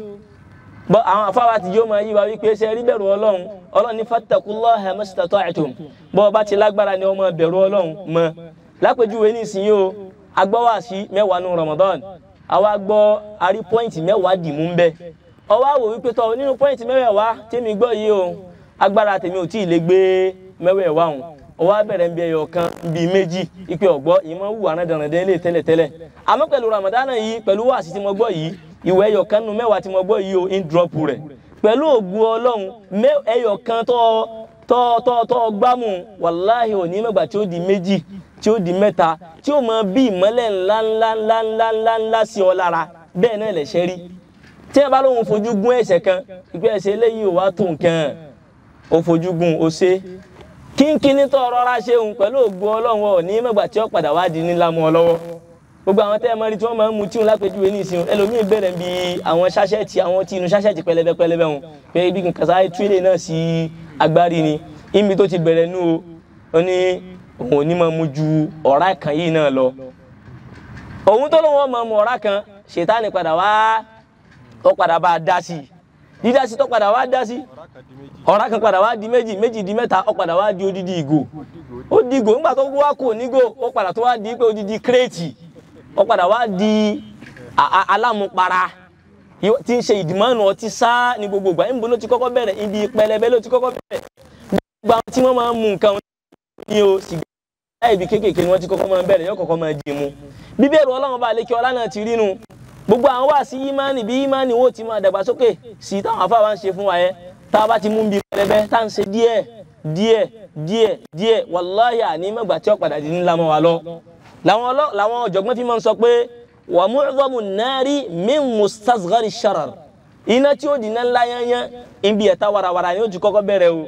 Bọ́ àwọn afáwa ti yóò máa yí wa wípé ṣe rí bẹ̀rù Ọlọ́run, Ọlọ́run ní fattaqullaha mastata'tum, bọ́ ọba ti lágbára ni ọmọ bẹ̀rù Ọlọ́run mọ́. Lápèjúwe nísìnyí o, agbọ́wàsí 10 nu Ramadan, àwa gbọ́ àrí pọ́ìntì 10 dìmú ń bẹ. Ọwọ́ àwò wípé tọ́ nínú pọ́ìntì 10 tèmi gbọ́ yìí o, agbára tèmi ò tí ì lè gbé 10 ọ̀hún. Ọwọ́ abẹ̀rẹ̀ ń bí ẹyọ kan bí 2 ipe ọ̀gbọ́ ìmọ̀ wù àrán dandan lé tẹ́lẹ̀tẹ́lẹ̀. Àmọ́ pẹ̀lú Ramadan yìí, pẹ̀lú wàásì tí mo gbọ́ yìí, ìwé ẹyọ kan nu 10 tí mo gbọ́ yìí o, ń drop rẹ̀. Pẹ̀lú ògùn Ọlọ́run, ẹyọ kan tọ́ gbámú, wàláhì òní mẹ́gbà tí ó di 2, tí ó di 3, tí ó mọ bí ìmọ́lẹ̀ ńlá ńlá ńlá ńlá ńlá ńlá sí ọ lára. Bẹ́ẹ̀ náà lẹ̀ṣẹ̀ rí. Tí ẹ bá lóun fojú gún ẹ̀ṣẹ̀ kan, ìpè ẹ̀ṣẹ̀ eléyìí ò wá tó nǹkan, ó fojú gún ó ṣe kínkínní tó rọra ṣeun, pẹ̀lú ògùn Ọlọ́run ò ní mẹ́gbà tí ó padà wá di ńlá mọ́ ọ lọ́wọ́. Gbogbo àwọn tẹ́ ẹ mọ́ rí tí wọ́n máa ń mu tíun lápèjúwe ní ìsìn, ẹlòmíín bẹ̀rẹ̀ bí àwọn ṣáṣẹ́ẹ̀tì, àwọn tí inú ṣáṣẹ́ẹ̀tì pẹlẹbẹ pẹlẹbẹ wọn pé ibi nǹkan sáré túlẹ̀ náà sí agbárí ni. Ibi tó ti bẹ̀rẹ̀ nú o, ó ní òun ò ní máa mu ju ọ̀rá kan yìí náà lọ. Òun tó lóun ó máa mu ọ̀rá kan, ṣètánì padà wá, ó padà bá a dá sí i. Dídá sí tó padà wá dá sí, ọ̀rá kan padà wá di 2, 2 di 3, ó padà wá di odidi ìgò. Ó di ìgò, nígbà tó wá kò nígò, ó padà tó wá di pé odidi kírètì, ó padà wá di alámupara tí ń ṣe ìdìmọ́nù ọtí sáá ní gbogbo ìgbà. Níbo ló ti kọ́kọ́ bẹ̀rẹ̀? Ibi pẹlẹbẹ ló ti kọ́kọ́ bẹ̀rẹ̀. Gbogbo àwọn tí wọ́n máa ń mu nǹkan ní o, sìgá ibi kéékèèké ni wọ́n ti kọ́kọ́ máa ń bẹ̀rẹ̀, yóò kọ́kọ́ máa jí mu. Bíbẹ̀rù Ọlọ́run bá lékè ọlá náà ti rí nu. Gbogbo àwọn wá sí ìmánì, bí ìmánì wo ti máa dàgbàsókè sí táwọn afáwa ń ṣe fún wa yẹn, tá a bá ti mú bí pẹlẹbẹ tá à ń ṣe díẹ̀ díẹ̀ díẹ̀ díẹ̀, wàláhì àní mẹ́gbà tí ó padà di ńlá mọ́ wa lọ. Làwọn ọ̀jọ̀gbọ́n fi máa ń sọ pé wà mu'zamu nari min mustasghari sharar, iná tí ó di iná ńlá yányán ibi ẹ̀ta warawara ni ó ti kọ́kọ́ bẹ̀rẹ̀ o.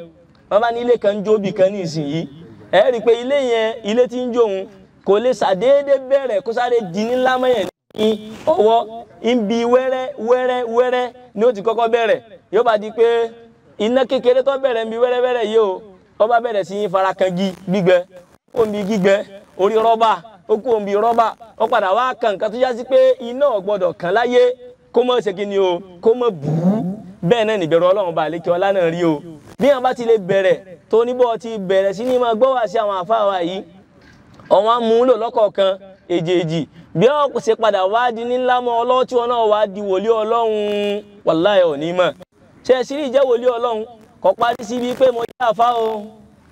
Wọ́n bá ní ilé kan ń jó bì kan ní ìsinyìí, ẹ rí i pé ilé yẹn, ilé tí ń jó òun kò lè ṣàdédé bẹ̀rẹ̀ kó sáré di ńlá mọ́yàn ní ọwọ́. Ibi wẹ́rẹ́ wẹ́rẹ́ wẹ́rẹ́ ni ó ti kọ́kọ́ bẹ̀rẹ̀. Yóò bá di pé iná kékeré tó bẹ̀rẹ̀ nbi wẹ́rẹ́ wẹ́rẹ́ yìí o, ó bá bẹ̀rẹ̀ sí í fara kan gi gbígbẹ, ó ń bi gbígbẹ orí rọ́bà, ó kú òǹbi rọ́bà, ó padà wá kan nǹkan tó já sí pé iná ò gbọ́dọ̀ kàn láyé kó mọ̀ ṣe kí ni o, kó mọ̀ bù ú. Bẹ́ẹ̀ náà nìbẹ̀rù Ọlọ́run bá lékè ọlá náà rí o. Bí wọn bá ti lè bẹ̀rẹ̀ tó níbọ̀ ti bẹ̀rẹ̀ sí ní máa gbọ́ wá sí àwọn àfáà wa yìí, ọ̀wọ́n á mú un lò lọ́kọ̀ọ̀kan èjèèjì, bí ó ṣe padà wá di ńlá mọ́ ọlọ́wọ́ tí wọn náà wá di wòlíì Ọlọ́run, wàláhì ò ní mọ̀. Ṣe é sírí ìjẹ́ wòlíì Ọlọ́run kò parí síbi pé mo jẹ́ àfáà o,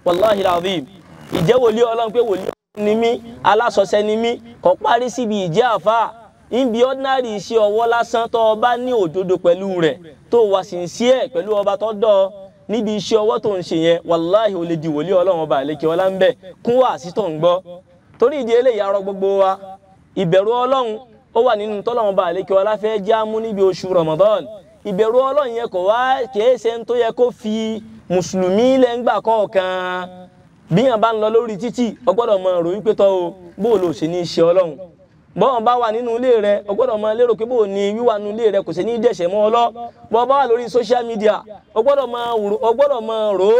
wàláhì làzim. Ìjẹ́ wòlíì Ọlọ́run pé wòlíì ni mí, alásọsẹ ni mí, kò parí síbi ìjẹ́ àfáà. Ibi ordinary iṣẹ́ ọwọ́ lásán tó o bá ní òdodo pẹ̀lú rẹ̀, tó wà sincere pẹ̀lú ọba tó dọ́ ọ níbi iṣẹ́ ọwọ́ tó ń ṣe yẹn, wàláhì ó lè di wòlíì Ọlọ́run ọba àlekè ọlá ń bẹ kún wá sí tó ń gbọ́. Torí ìdí eléyìí arọ gbogbo wa, ìbẹ̀rù Ọlọ́run ó wà nínú tọ́lọ́run ọba àlekè ọlá fẹ́ já mú níbi oṣù Ramadan. Ìbẹ̀rù Ọlọ́run yẹn kò wá kìí ṣe ń tó yẹ kó fi mùsùlùmí lẹ́ngbà kọ̀ọ̀kan. Bí yàn bá ń lọ lórí títì, o gbọ́dọ̀ mọ rò wípé tọ́ o, bó o lò ṣe ní í ṣe Ọlọ́run. Bọ́n bá wà nínú ilé rẹ, o gbọ́dọ̀ mọ lérò pé bó o ní wíwà nínú ilé rẹ kò ṣe ní dẹ̀ṣẹ̀ mọ́ ọ lọ. Bọ́n bá wà lórí social media, o gbọ́dọ̀ mọ rò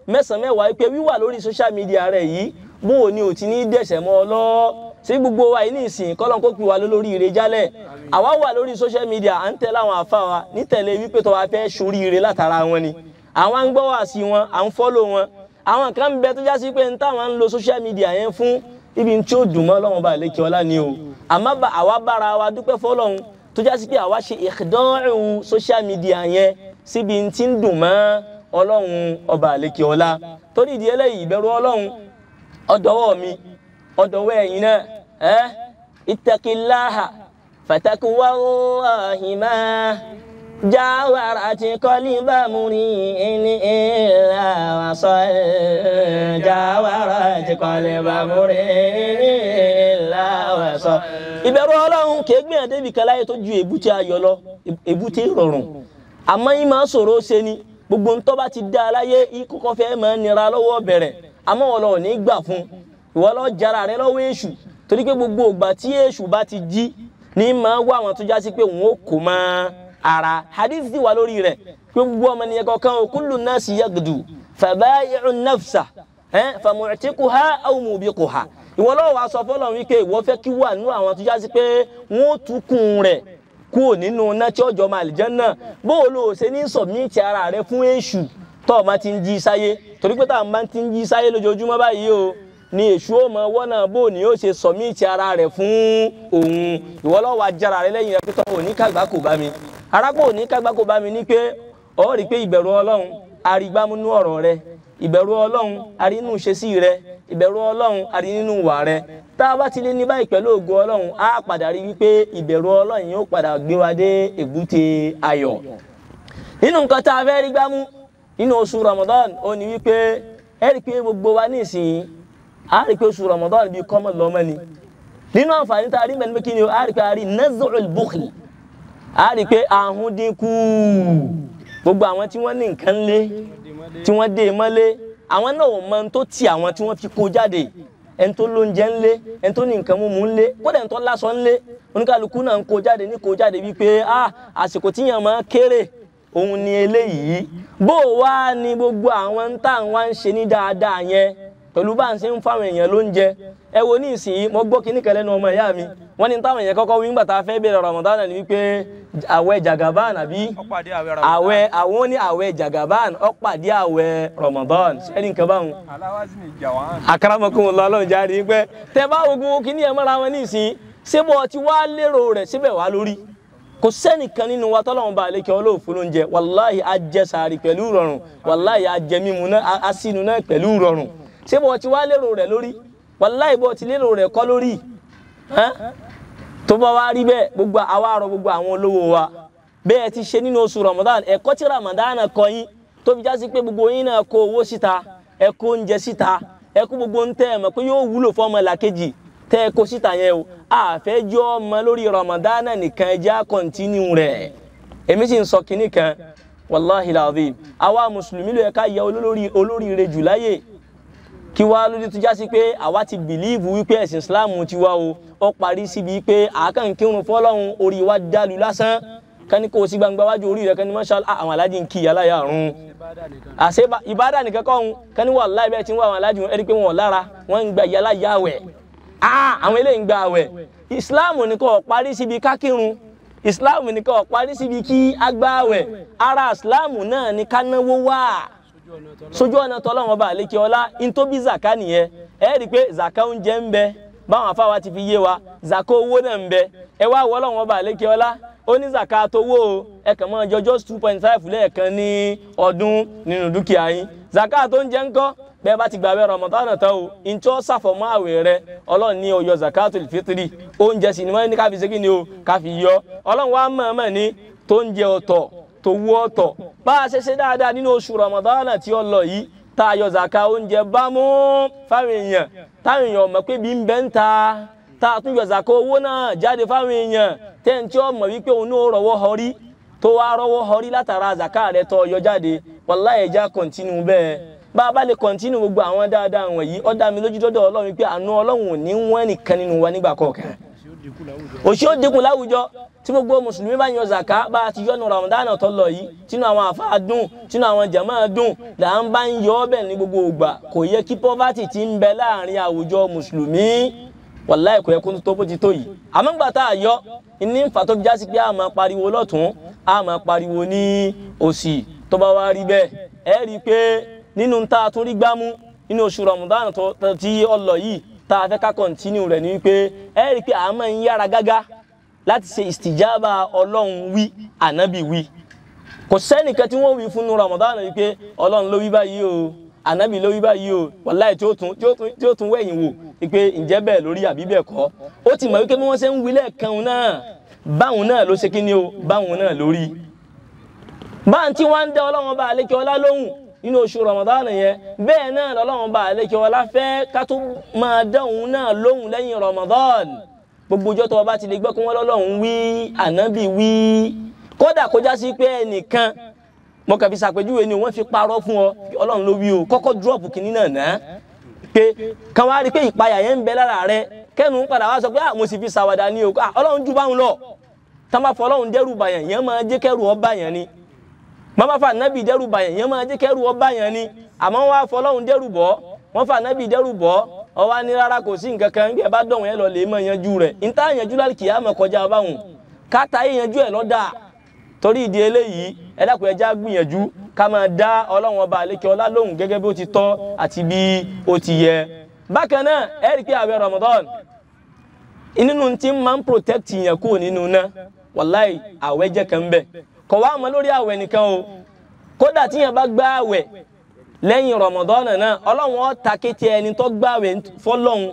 9 mẹ́wàá pé wíwà lórí social media rẹ yìí, bó o ní ò ti ní dẹ̀ṣẹ̀ mọ́ ọ lọ. Ṣé gbogbo wa yìí ní ìsìn kọ́lọ́n kó pè wá lórí ire jálẹ̀. Àwa wà lórí social media, à ń tẹ̀lé àwọn àfa wa nítẹ̀lé wípé tó wa fẹ́ ṣoríire látara wọn ni. Àwọn ń gbọ́ wá sí wọn, à ń fọ́lò wọn. Àwọn kan ń bẹ tó já sí pé ń táwọn ń lo social media yẹn fún ibi tí ó dùn mọ́ Ọlọ́run bá lékè ọlá ni o. Àmọ́ àwa bára wa dúpẹ́ fọ́lọ́run tó já sí pé àwa ṣe ìdánwò social media yẹn síbi tí ń dùn mọ́ Ọlọ́run ọba lékè ọlá. Torí ìdí eléyìí ìbẹ̀rù Ọlọ́run ọ̀dọ̀wọ́ mi, ọ̀dọ̀wọ́ ẹ̀yin náà, ittaqillaha Fatakuwallahi ma jawarati qalba muri'in illa wasal jawarati qalba muri'in illa wasal. Ìbẹ̀rù Ọlọ́run kì í gbìyànjú débi kan láyé tó ju èbúté ayọ̀ lọ, èbúté ìrọ̀rùn. Àmọ́ yín máa sọ̀rọ̀ ṣe ni gbogbo ntọ́ bá ti dá aláyé kọ́kọ́ fẹ́ máa nira lọ́wọ́ bẹ̀rẹ̀. Àmọ́ wọ́n lọ ní gbà fún ìwọ lọ jara rẹ lọ́wọ́ èṣù, torí pé gbogbo ìgbà tí èṣù bá ti jí ní máa wá àwọn tó já sí pé òun ó kò máa ara. Hadith ti wà lórí rẹ̀ pé gbogbo ọmọnìyàn kọ̀ọ̀kan o, kullu nasi yagdu fabayi'u nafsa famu'tiquha aw mubiquha. Ìwọ lọ́wọ́ wa sọ fọlọ́run wípé ìwọ fẹ́ kí wà nínú àwọn tó já sí pé wọ́n ó tukùn rẹ̀ kúrò nínú iná tí ọjọ́ máa àlìjánnà. Bó o lò ṣe ní sọ̀míìtì ara rẹ fún èṣù tó o máa ti ń jí sáyé, torí pé táwọn máa ti ń jí sáyé lójoojúmọ́ báyìí o ni èṣù ó mọ wọ́nà bó ni ó ṣe sọ̀míìtì ara rẹ̀ fún òun. Ìwọ lọ́wọ́ ajára rẹ lẹ́yìn rẹ pé tọ́ òní kàgbá kò bá mi, arákò òní kàgbá kò bá mi ní pé ọ rí i pé ìbẹ̀rù Ọlọ́run arígbámúnú ọ̀rọ̀ rẹ, ìbẹ̀rù Ọlọ́run arínú ṣesí rẹ, ìbẹ̀rù Ọlọ́run arínú wà rẹ. Tá a bá ti lé ní báyìí pẹ̀lú ògo Ọlọ́run, á padà rí wípé ìbẹ̀rù Ọlọ́run yóò padà gbé wa dé èbúté ayọ̀. Nínú nǹkan tá a fẹ́ rí gbámú nínú oṣù Ramadan ó ní wípé ẹ rí i pé gbogbo wa nísìnyí a rí i pé oṣù Ramadan bíi kọ́mọ lọ́mọ ni. Nínú àǹfààní tá a rí mẹ́rin pé kí ni o, a rí i pé a rí naz'ul bukhl, a rí i pé ahun dínkù. Gbogbo àwọn tí wọ́n ní nǹkan lé, tí wọ́n dé mọ́lé, àwọn náà ò mọ ohun tó ti àwọn tí wọ́n fi kó jáde. Ẹni tó lóúnjẹ ńlé, ẹni tó ní nǹkan mímu ńlé, kódà ẹni tó láṣọ ńlé, oníkálukú náà ń kó jáde ní kó jáde wípé àsìkò tíyàn máa kéré òun ni eléyìí. Bó wá ní gbogbo àwọn ń tà wá ń ṣe ní dáadáa yẹn pẹ̀lú bá ń ṣe ń fáwọn èèyàn lóúnjẹ. Ẹ wo ní ìsìn mo gbọ́ kíní kan lẹ́nu ọmọ ìyá mi, wọ́n ní táwọn èèyàn kọ́kọ́ wí ńgbà tá a fẹ́ bẹ̀rẹ̀ Ramadan ni wípé àwẹ̀ Jagaban àbí àwẹ̀ àwọn ní àwẹ̀ Jagaban ó pàdé àwẹ̀ Ramadan. Sẹ́ni nǹkan báwọn. Akramakumullah Ọlọ́run jáde pé tẹ bá ogun kíní ẹ̀ mọ́ra wọn ní ìsìn, ṣé bọ́ ti wá lérò rẹ̀ síbẹ̀ wá lórí? Kò sẹ́nìkan nínú wa tọ́lọ́run bá lékè ọlọ́ọ̀fún lóúnjẹ. Wàláhì a jẹ sàárì pẹ̀lú rọrùn, wàláhì a jẹ mímu náà, a sínú náà pẹ̀lú rọrùn. Ṣé bọ́ ti wá lérò rẹ̀ lórí? Wàláhì bọ́ ti lérò rẹ̀ kọ́ lórí. Tó bá wá rí bẹ́ẹ̀, gbogbo àwa rọ gbogbo àwọn olówó wa bẹ́ẹ̀ ti ṣe nínú oṣù Ramadan. Ẹ̀kọ́ tí Ramadan kọ́ yín tó fi já sí pé gbogbo yín náà kó owó síta, ẹ kó oúnjẹ síta, ẹ kó gbogbo ń tẹ́ ẹ mọ̀ pé yóò wúlò fún ọmọ làkejì tẹ́ ẹ kó síta yẹn o. Àfẹ́jọ́ ọmọ lórí Ramadan nìkan, ẹ jẹ́ á kọ́ntínú rẹ̀. Èmi sì ń sọ kinní kan, wàláhì làzim, àwa mùsùlùmí ló yẹ ká yẹ olóríire jù láyè. Kí wá lójú tó já sí pé àwa ti bìlíìfù wípé ẹ̀sìn Islam ti wá o, ó parí síbi pé àákànkírun fọlọ́run orí wa dàlú lásán. Kání kó o sí gbangba wájú orí rẹ, kání masha Allah àwọn aláàjì ń kí aláya àrùn àṣẹ ìbádà nìkan kọ́ òun. Kání wàláhì bẹ́ẹ̀ tí ń wá àwọn aláàjì wọn, ẹ̀rí pé wọn ò lára, wọ́n ń gba ìyá àwẹ̀. Àwọn eléyìí ń gba àwẹ̀. Islam nìkan ó parí síbi kákírun, Islam nìkan ó parí síbi kí agbá àwẹ̀. Ara Islam náà ni ká náwó wá sójú ọ̀nà tọ́lọ́run ọba àlékè ọlá. Ntóbi zaka nìyẹn. Ẹ rí i pé zaka oúnjẹ ń bẹ, báwọn afáwa ti fi yé wa, zaka owó náà ń bẹ. Ẹ wá wọ Ọlọ́run ọba àlékè ọlá, ó ní zaka tówó o, ẹ kàn máa jọ just 2.5 lẹ́ẹ̀kan ní ọdún nínú dúkìá yín. Zaka tó ń jẹ ńkọ́, bẹ́ẹ̀ bá ti gbààwẹ̀ Ramadan tán o, ntọ́ sàfọ̀mọ́ àwẹ̀ rẹ, Ọlọ́run ní ó yọ zakatul fitri. Oúnjẹ sì ni wọ́n ní ká fi ṣe kí ni o, ká fi yọ. Ọlọ́run wa mọ̀ọ́mọ̀ ní tó ń jẹ ọ̀tọ̀ tó wú ọ̀tọ̀. Bá a ṣe ṣe dáadáa nínú oṣù Ramadan tí ó lọ yìí, tá a yọ zaka oúnjẹ bá mú fáwọn èèyàn, táwọn èèyàn mọ̀ pé bí ń bẹ́ ń ta, tá a tún yọ zaka owó náà jáde fáwọn èèyàn, tẹ́ǹ tí ó mọ̀ wípé òun náà rọwọ́ họrí, tó wá rọwọ́ họrí látara zaka rẹ̀ tó yọ jáde. Wàláhì ẹja kọ̀ntínú bẹ́ẹ̀. Bá a bá lè kọ̀ntínú gbogbo àwọn dáadáa wọ̀nyí, ó dá mi lójú dọ́dọ̀ Ọlọ́run wípé àánú Ọlọ́run ò ní wọ́n nìkan nínú wa nígbà kọ̀ọ̀kan. Òṣì ó dínkù láwùjọ tí gbogbo mùsùlùmí bá yan zaka bá a ti yọnu Ramadan tó lọ yìí, tínú àwọn àfáà dùn, tínú àwọn jàmáà dùn, là ń bá ń yọ ọ́ bẹ̀ ní gbogbo ìgbà. Kò yẹ kí poverty ti ń bẹ láàrin àwùjọ mùsùlùmí, wàláhì kò yẹ kó tó bó ti tó yìí. Àmọ́ ńgbà tá a yọ ní nfa tó já sí pé a máa pariwo lọ́tún, a máa pariwo ní òsì. Tó bá wá rí bẹ́ẹ̀, ẹ rí i pé nínú tá a tún rí gbámú nínú oṣù Ramadan tí ó lọ yìí, tá a fẹ́ ká kọ̀ntínú rẹ̀ ní wípé ẹ rí i pé a máa ń yára gágá láti ṣe ìstìjábà Ọlọ́run wí, ànábì wí. Kò sẹ́nìkan tí wọ́n wí fún nu Ramadan wípé Ọlọ́run ló wí báyìí o, ànábì ló wí báyìí o, wàláhì tí ó tún wẹ̀yìn wò wípé ǹjẹ́ bẹ́ẹ̀ lórí àbí bẹ́ẹ̀ kọ́. Ó ti mọ̀ wípé bí wọ́n ṣe ń wí lẹ́ẹ̀kan náà Báwọn náà ló ṣe kí ni o, báwọn náà lórí. Báwọn tí wọ́n ń dá Ọlọ́run bá àlékè ọlá lóhùn nínú oṣù Ramadan yẹn, bẹ́ẹ̀ náà lọ́lọ́run bá àlékè ọlá fẹ́ ká tó máa dá òun náà lóhùn lẹ́yìn Ramadan. Gbogbo ọjọ́ tó o bá ti lè gbọ́ kí wọ́n lọ́lọ́run wí, ànábì wí, kódà kó já sí pé ẹnìkan mo kàn fi ṣàpèjúwe ni wọ́n fi parọ́ fún ọ, Ọlọ́run ló wí o, kọ́kọ́ dúrọ́ọ̀pù kìíní náà ná pé kan wá rí pé ìpayà yẹn ń bẹ lára rẹ, kẹ́nu ń padà wá sọ pé mo sì fi ṣàwàdà ni o, Ọlọ́run ju báwọn lọ. Tá bá fọ Ọlọ́run dẹ́rù bàyàn yẹn máa jẹ́ kẹ́rù ọ bàyàn ni, bàbá fa ànábì dẹ́rù bàyàn yẹn máa jẹ́ kẹ́rù ọ bàyàn ni. Àmọ́ wọ́n á fọ Ọlọ́run dẹ́rù bọ́, wọ́n fa ànábì dẹ́rù bọ́, ọ wá ní rárá kò sí nǹkan kan, bí ẹ bá dọ̀wọ́n yẹn lọ lè mọ̀ yanjú rẹ̀. Níta yanjú láti kìí àmọ̀ kọjá báwọn káta yẹn yanjú ẹ̀ lọ́dà. Torí ìdí eléyìí ẹ dákun ẹ já gbìyànjú ká máa dá Ọlọ́run ọba àlékè ọlá lóhùn gẹ́gẹ́ bí ó ti tọ́ àti bí ó ti yẹ. Bákan náà ẹ rí i pé àwẹ̀ Ramadan nínú tí máa ń protect yẹn kúrò nínú náà, wàláì àwẹ̀ jẹ́ kan bẹ́ẹ̀. Kò wá mọ́ lórí àwẹ̀ nìkan o, kódà tí yẹn bá gbá àwẹ̀ lẹ́yìn Ramadan náà, Ọlọ́run ó ta kété ẹni tó gbá àwẹ̀ fọlọ́run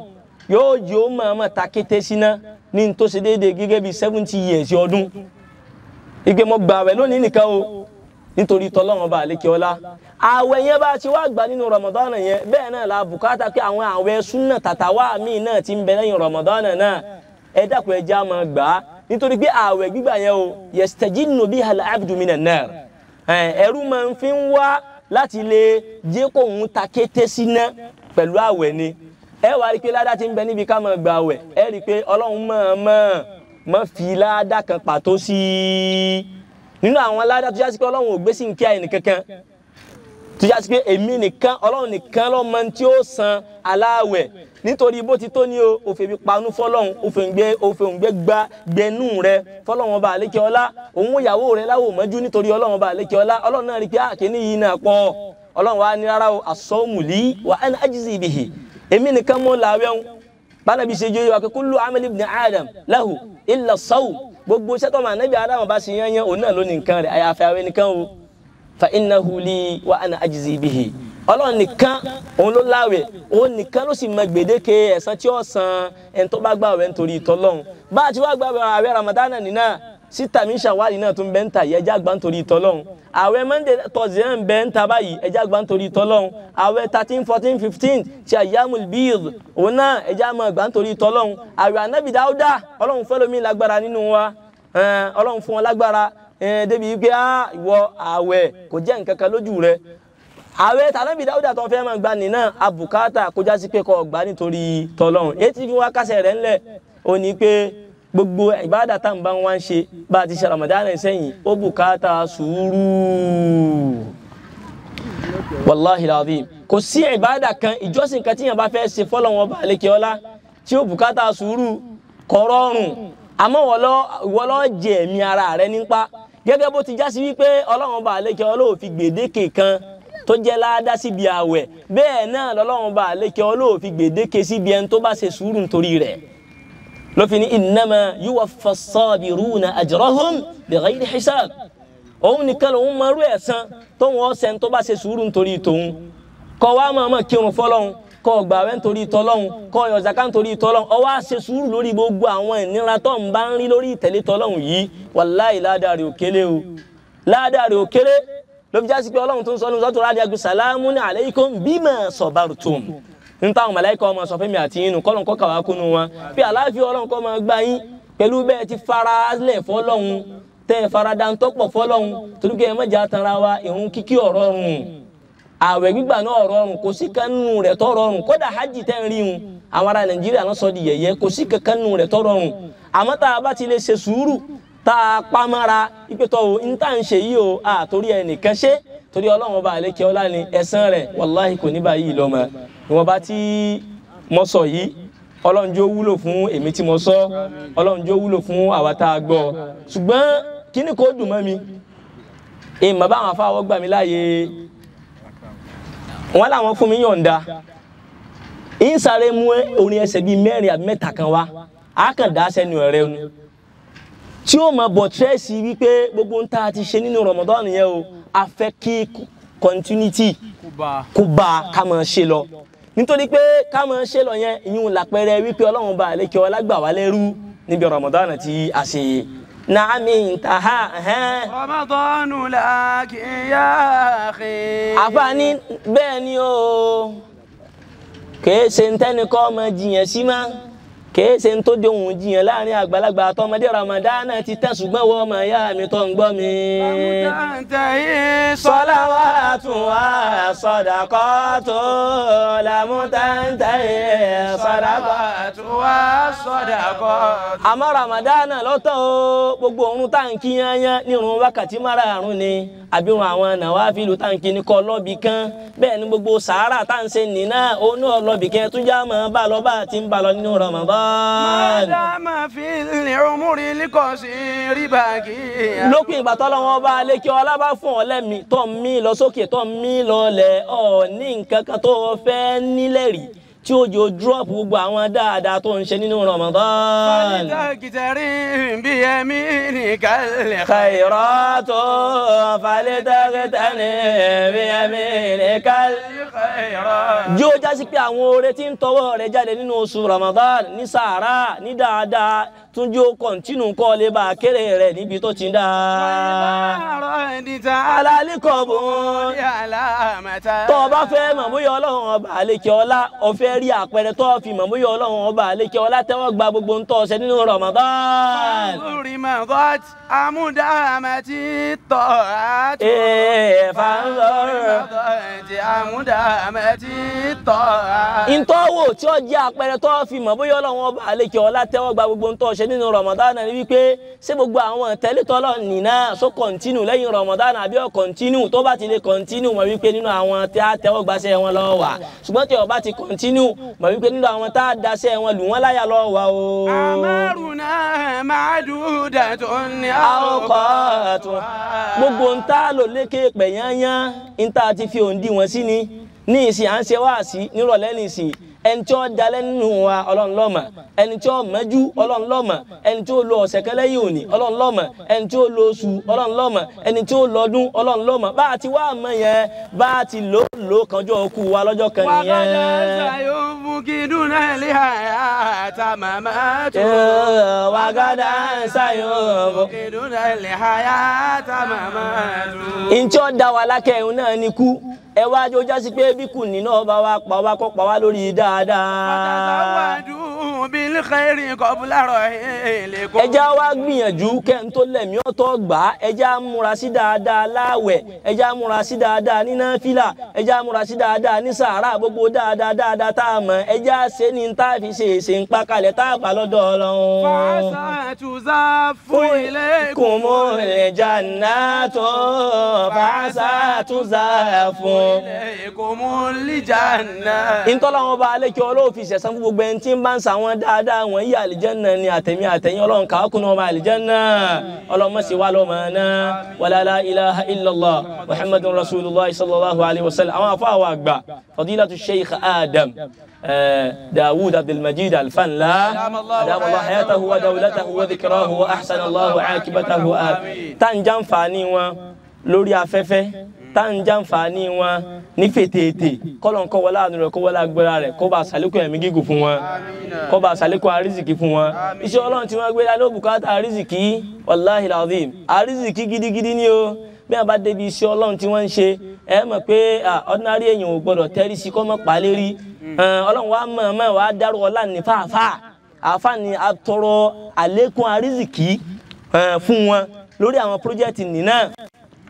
yóò máa ta kété síná ní tó ṣe déédéé gẹ́gẹ́ bí 70 years ọdún. Ike mo gbà àwẹ̀ lónìí nìkan o, nítorí tọlọ́run ọba àlékè ọlá. Àwẹ̀ yẹn bá ti wá gbà nínú Ramadan yẹn, bẹ́ẹ̀ náà la bùkátà pé àwọn àwẹ̀ súnà tàtàwá míì náà ti ń bẹ lẹ́yìn Ramadan náà, ẹ dákun ẹ já máa gbà á. Nítorí pé àwẹ̀ gbígbà yẹn o, yastajinnu biha al-abdu minan nar, ẹrú máa ń fi ń wá láti lè jẹ́ kó òun ta kété síná pẹ̀lú àwẹ̀ ni. Ẹ wá rí i pé ládá ti ń bẹ níbi ká máa gbà àwẹ̀, ẹ rí i pé Ọlọ́run máa fi ládá kan pàtó sí i nínú àwọn ládá tó jásí pé Ọlọ́run ò gbé sí nkí àyè nìkankan, tó jásí pé èmi nìkan Ọlọ́run nìkan ló mọ tí ó san aláwẹ̀. Nítorí bó ti tó ní o, ó fi panú fọlọ́run, ó fi òǹgbẹ gba gbẹnú rẹ fọlọ́run ọba àlékè ọlá, òun ìyàwó rẹ láwò mọ́jú nítorí Ọlọ́run ọba àlékè ọlá. Ọlọ́run náà rí i pé àkíní yìí náà pọ̀, Ọlọ́run wa ní rárá o, as-sawmu li wa ana ajzi bihi, èmi nìkan mọ́ làwẹ̀ ń bánabi ṣe jẹ́ wá pé kullu amali ibn Adam lahu illa as-sawm, gbogbo iṣẹ́ tó máa nábì Ádámù bá ṣe yányán òun náà ló ní nǹkan rẹ̀, àyàfi àwẹ̀ nìkan o, fa innahu li wa ana ajzi bihi. Ọlọ́run nìkan òun ló láwẹ̀, òun nìkan ló sì mọ gbèdéke ẹ̀san tí ó san ẹni tó bá gbààwẹ̀ nítorí ìtọ́lọ́run. Bá a ti wá gbààwẹ̀ àwẹ̀ Ramadan nínà síta mi ṣàwárí náà tún bẹ́ ń ta yìí, ẹjẹ́ àgbà nítorí ìtọ́lọ́run. Àwẹ̀ Monday Thursday náà ń bẹ́ ń ta báyìí, ẹjẹ́ àgbà nítorí ìtọ́lọ́run. Àwẹ̀ 13, 14, 15 ti Ayyamul Bid òun náà ẹjẹ́ àmọ́ àgbà nítorí ìtọ́lọ́run. Àwẹ̀ Ànábì Dáúdà, Ọlọ́run fẹ́ lómi lágbára nínú wa, Ọlọ́run fún wọn lágbára débi pé ìwọ àwẹ̀ kò jẹ́ nǹkan kan lójú rẹ. Àwẹ̀ tànábì Dáúdà tó fẹ́ máa gba nìna àbùkátà kó já sí pé kó gbà nítorí tọ́lọ́run. Èyí tí fi wá kásẹ̀ rẹ̀ ńlẹ̀ ó ní pé gbogbo ìbádà tá n bá wá ń ṣe bá a ti ṣe Ramadan sẹ́yìn ó bùkátà sùúrù. Wàláhi alazim, kò sí ìbádà kan ìjọsìn kan tíyàn bá fẹ́ ṣe fọ́lọ́run ọba àlékè ọlá tí ó bùkátà sùúrù kò rọrùn. Àmọ́ ìwọ ló jẹ ẹ̀mí ara rẹ nípa, gẹ́gẹ́ bó ti já sí wípé Ọlọ́run ọba àlékè ọlá ò fi gbèdéke kan tó jẹ́ láádá síbi àwẹ̀, bẹ́ẹ̀ náà lọ́lọ́run ọba àlékè ọlá ò fi gbèdéke síbi ẹni tó bá ṣe sùúrù nítorí rẹ̀. Ló fi ní innama yuwaffa as-sabiruna ajrahum bighayri hisab, òun nìkan lòun máa rú ẹ̀san tóun ọ̀sẹ̀ tó bá ṣe sùúrù nítorí tòun. Kọ́ wa máa máa kírun fọlọ́hun, kọ́ gbààwẹ̀ nítorí tọlọ́hun, kọ́ yọ zaka nítorí tọlọ́hun, ó wá ṣe sùúrù lórí gbogbo àwọn ìnira tó ń bá ń rí lórí ìtẹ̀lé tọlọ́hun yìí, wàláhì ládàá rẹ̀ ò kéré o, ládàá rẹ̀ ò kéré. Ló fi já sí pé Ọlọ́run tó ń sọ ní sọ́tò rádìí agu salamun alaykum bima sabartum, n táwọn màláíkà ọmọ sọ fẹ́mi àti yín nù, kọ́lọ́n kọ́ kàwá kúnú wọn bí àláfíà Ọlọ́run kọ́ máa gbá yín pẹ̀lú bẹ́ẹ̀ ti fara lẹ̀ fọlọ́hun, tẹ́ ẹ fara dantọ́pọ̀ fọlọ́hun, torí pé ẹ má jà tanra wa, ìrun kíkí ọ̀rọ̀ rùn, àwẹ̀ gbígbà náà ọ̀rọ̀ rùn, kò sí kanú rẹ̀ tọ́ rọrùn. Kódà hajj tẹ́ ń rí hun àwọn ará Nàìjíríà náà sọ di yẹ̀yẹ́, kò sí kanú rẹ̀ tọ́ rọrùn. Àmọ́ tá a bá ti lè ṣe sùúrù tá a pamọ́ra ìpètọ́ o n tá à ń ṣe yìí o, àtòrí ẹnìkan ṣe torí Ọlọ́run ọba àlékè ọlá ni ẹ̀san rẹ̀ wàláhì kò ní báyìí lọ́mọ. Ìwọ̀nba tí mo sọ yìí Ọlọ́run jọ̀ọ́ wúlò fún èmi tí mo sọ, Ọlọ́run jọ̀ọ́ wúlò fún àwa tá a gbọ́. Ṣùgbọ́n kíní kò dùn mọ́ mi, ìmọ̀ báwọn afáwọ́ gbà mí láàyè wọn làwọn fún mi yọ̀ǹda ń sáré mú orin ẹsẹ̀ bíi mẹ́rin àbí mẹ́ta kan wá, á kàn dá sẹ́nu ẹ̀rẹ́ nu tí ó máa bọ̀ tírẹ́sì wípé gbogbo ń tá a ti ṣe nínú Ramadan yẹn o, a fẹ́ kí continuity kó bá ká máa ṣe lọ. Nítorí pé ká máa ṣe lọ yẹn, ìyún làpẹrẹ wípé Ọlọ́run bá àlékè ọlá gbà wá lẹ́rú. níbi Ramadan tí a ṣe. Naami ntaha. Ramadan laki ya akhi. Àfààní bẹ́ẹ̀ ni o, kìí ṣe ntẹ́ni kọ́ ọmọ jiyàn sí ma, kìí ṣe ń tó de òun jiyàn láàrin àgbàlagbà àtọmọdé. Ramadan ti tẹ̀, ṣùgbọ́n wọ́n ọmọ ìyá mi tó ń gbọ́ mi. Salawatu wa sadaqatu lamutantahi salawatu wa sadaqatu. Àmọ́ Ramadan lọ́tọ̀ o, gbogbo òun tá n kí yányán ní irun wákàtí márààrún ni àbí irun àwọn nàwáfílù tá n kí ní kọ́ lọ́bì kan, bẹ́ẹ̀ ni gbogbo sàárà tá n ṣe nìna òun náà lọ́bì kan tún já mọ́ bá lọ bá ti ń bá lọ nínú Ramadan. Madama fil umri qasiri baqiya. Lópin ìgbà tọ́lọ́wọ́n bá lékè ọlá bá fún ọ lẹ́mìí tó ń mí lọ sókè tó ń mí lọlẹ̀, ọ ní nǹkan kan tó fẹ́ nílẹ̀ rí tí ó jò drop gbogbo àwọn dáadáa tó ń ṣe nínú Ramadan. Falitagtari biyaminikal khairatu falitagtari biyaminikal khairat. Yóò jásí pé àwọn oore tí ń tọwọ́ rẹ̀ jáde nínú oṣù Ramadan ní sàárà ní dáadáa tún jó kọ̀ǹtínú kọ́ lè bá kéré rẹ̀ níbi tó ti ń dáa. Alálìkọ̀bùn. Tó o bá fẹ́ mọ̀ bóyá Ọlọ́run ọba àlekè ọlá, o fẹ́ rí àpẹẹrẹ tó o fi mọ̀ bóyá Ọlọ́run ọba àlekè ọlá tẹ́wọ́ gba gbogbo ń tọ́ ṣe nínú Ramadan. Ntọ́wò tí ó jẹ́ àpẹẹrẹ tó fi mọ̀ bóyá Ọlọ́run ọba àlekè ọlá tẹ́wọ́ gba gbogbo ń tọ́ ṣe nínú Ramadan ni wípé ṣé gbogbo àwọn tẹ́lẹ̀tọ́lọ́ nìna só kọ̀ǹtínù lẹ́yìn Ramadan àbí ó kọ̀ǹtínù? Tó bá ti lè kọ̀ǹtínù mọ̀ wípé nínú àwọn tí a tẹ́wọ́ gbaṣẹ́ wọn lọ wà, ṣùgbọ́n tí ó bá ti kọ̀ǹtínù mọ̀ wípé nínú àwọn tá a daṣẹ́ wọn lù wọ́n láyà lọ wà o. Amaruna ma'dudatun awqatun. Gbogbo ń tá lò lékè pẹ̀ yányán ń tá a ti fi òǹdí wọn sí ni ní ìsìn à ń ṣe wáàsí nírọ̀lẹ́ ní ìsìn, ẹni tí ó dalẹ́ nínú wa Ọlọ́run ló mọ̀, ẹni tí ó mẹ́jú Ọlọ́run ló mọ̀, ẹni tí ó lo ọ̀sẹ̀ kan lẹ́yìn òní Ọlọ́run ló mọ̀, ẹni tí ó lo oṣù Ọlọ́run ló mọ̀, ẹni tí ó lọ́dún Ọlọ́run ló mọ̀. Bá a ti wá mọ̀ yẹn, bá a ti lò lò kanjọ́ òkú wa lọ́jọ́ kan nìyẹn. Wàgádà sayọ̀. Ntí ó da wa lákẹ́yìn náà ni kú. Ẹ wá jó jásí pé bí kù nínú ọba wa pa wá kó pa wá lórí dáadáa. Ẹ já wá gbìyànjú kẹ́ ń tó lẹ̀mí ọ̀tọ̀ gbà á, ẹ já múra sí dáadáa láàwẹ̀, ẹ já múra sí dáadáa ní náfìlà, ẹ já múra sí dáadáa ní sàárà, gbogbo dáadáa dáadáa tá a mọ̀, ẹ já ṣe ní tá a fi ṣe èsè ń pa kalẹ̀ tá a bá lọ́dọ̀ Ọlọ́run. Kumul jannatu fàṣà tuzafu. Ntọ́lọ́wọ́n bá alẹ́ kí Ọlọ́run fi ṣẹ̀san fún gbogbo ẹni tí ń bá ń sàwọn dáadáa wọ̀nyí àlìjẹ́nà ni àtẹ̀mí àtẹ̀yìn Ọlọ́run kàákùn ọmọ àlìjẹ́nà Ọlọ́run sì wá lọ́mọ náà. Wala la ilaha illallah muhammadun rasulullah sallallahu alayhi wa sallam. Àwọn afọ àwọn àgbà fadilatu sheikh Adam Dawud Abdulmajid Alfanla adama Allah hayatahu wa dawlatahu wa dhikrahu wa ahsana Allahu akibatahu. Tá ń jàǹfààní wọn lórí afẹ́fẹ́, tá ń jàǹfààní wọn ní fètèètè, kọ́lọ̀ ń kọ́ wọlé àánú rẹ̀, kó wọlé agbára rẹ̀, kó bá ṣàlékún ẹ̀mí gígùn fún wọn, kó bá ṣàlékún àrísìkí fún wọn. Iṣẹ́ Ọlọ́run tí wọ́n gbé dání ó bùkátà àrísìkí, wàláhì làzim, àrísìkí gidigidi ni o. Bí wọ́n bá débi iṣẹ́ Ọlọ́run tí wọ́n ń ṣe, ẹ mọ̀ pé ordinary èèyàn ò gbọ́dọ̀ tẹ́rí sí kọ́ mọ́ palérí. Ọlọ́run wa mọ̀ mọ̀ wá dárò ọlá ní fàáfàá, àáfàá ni a tọrọ àlékún àrísìkí fún wọn lórí àwọn pírójẹ́tì nìna.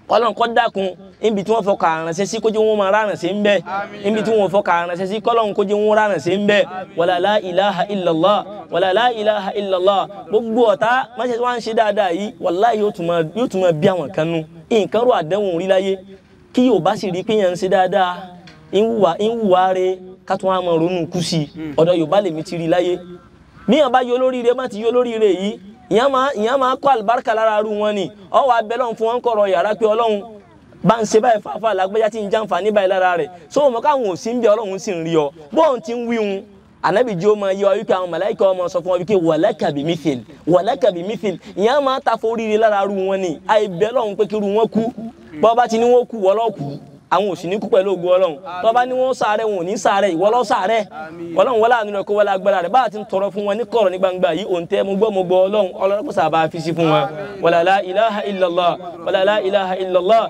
Ọlọ́run kó dákun níbi tí wọ́n fọkà àránṣẹ́ sí kó jẹ́ wọ́n máa ránṣẹ́ ń bẹ̀, níbi tí wọ́n fọkà àránṣẹ́ sí kọ́lọ́run kó jẹ́ wọ́n ránṣẹ́ ń bẹ̀. Wala la ilaha illallah, wala la ilaha illallah. Gbogbo ọ̀tá máṣe wá ń ṣe dáadáa yìí, wàláhì yóò tún máa bí àwọn kan nú. Nǹkan rò àdánwò rí láyé kí yóò bá sì rí pé yẹn ń ṣe dáadáa, ń wùwà re ká tún wá máa ronú kú sí i. Ọ̀dọ̀ Yorùbá lèmi ti rí láyé. Bí yẹn bá yọ lóríire má ti yọ lóríire yìí, ìyẹn máa kọ́ àlùbáríkà lára arú wọn ni. Ọwọ́ abẹ́ lọ́hùn fún wọn kọ̀rọ̀ yàrá pé Ọlọ́run bá ń ṣe báyìí fáfá lágbẹ́já tí ń jàǹfààní báyìí lára rẹ̀. So mọ̀ káwọn ò sí ń bẹ Ọlọ́run sì ń rí ọ. Bóun ti ń wí hun, Ànábì jí ó máa yọ wípé àwọn màláíkà ọmọ sọ fún wọn wípé walaka bimithil, walaka bimithil. Ìyẹn máa ta foríire lára arú wọn ni. Àìbẹ́ lọ́hùn pé kí irú wọn kú. Bọ́ bá ti ní wọn kú, wọ́n lọ́ kú. Àwọn òsì ní kú pẹ̀lú ògo Ọlọ́run. Tó bá ní wọ́n sàárẹ̀, wọn ò ní sàárẹ̀, ìwọ ló sàárẹ̀. Ọlọ́run wọlé àánú rẹ̀ kó wọlé agbára rẹ̀. Bá a ti ń tọrọ fún wọn ní kọ̀rọ̀ ní gbangba yìí, òǹtẹ̀ mo gbọ́ mo gbọ́ Ọlọ́run, Ọlọ́run kò sábà fi sí fún wọn. Wala la ilaha illallah, wala la ilaha illallah,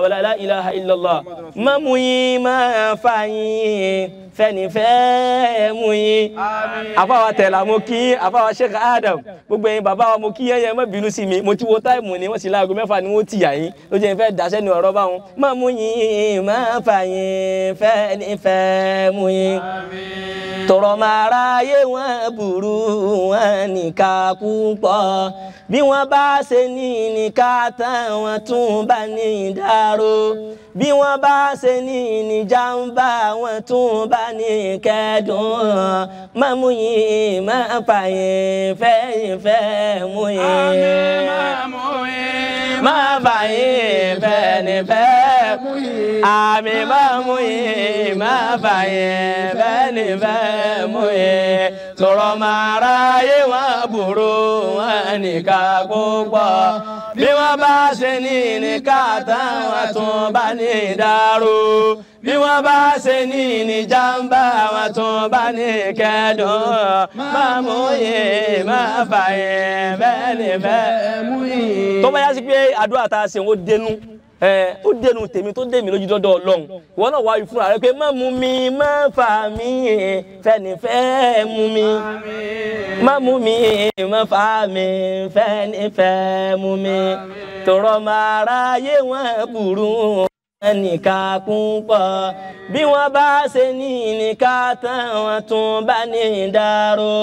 wala la ilaha illallah. Má mú yín, má fà yín, fẹ́nifẹ́ mú yín. Àfáwa tẹ̀lá mo kí, àfáwa Sheikh Adam, gbogbo ẹ̀yin bàbá wa mo kí yẹn, yẹn má bínú sí mi. Mo ti wo táìmù ni wọ́n sì láago 6 ni wọ́n ti yà yín. Ló jẹ́ ìfẹ́ dasẹ́ ni ọ̀rọ̀ báwọn. Má mú yín, má fà yín, fẹ́nifẹ́ mú yín. Tọrọ máa ráyé wọn burú wọn nìka púpọ̀. Bí wọ́n bá ṣe ní nìka tán, wọ́n tún bá ní ìdárò. Bí wọ́n bá ṣe ní níjàmbá, wọ́n tún bá ní kẹ́dùn. Má mú yín, má fà yín, fẹ́yìn fẹ́ mú yín. Má fà yín, fẹ́ni fẹ́ mú yín. Àmì má mú yín, má fà yín, fẹ́ni fẹ́ mú yín. Tọrọ máa ráyé wọn burú wọn nìka púpọ̀. Bí wọ́n bá ṣe ní nìka tán, wọ́n tún bá ní ìdárò. Bí wọ́n bá ṣe ní níjàmbá, wọ́n tún bá ní kẹ́dùn. Má mú yín, má fà yín, bẹ́ẹ̀ ni bẹ́ẹ̀ mú yín. Tó bá yá sí pé àdúrà tá a ṣe ó dénú, ó dénú tèmi tó dé mi lójú dọ́dọ̀ Ọlọ́run, ìwọ náà wá fúnra rẹ pé má mú mi, má fà mí, fẹ́nifẹ́ mú mi. Má mú mi, má fà mí, fẹ́nifẹ́ mú mi. Tọrọ máa ráyé wọn burú nìka púpọ̀. Bí wọ́n bá ṣe ní nìka tán, wọ́n tún bá ní ìdárò.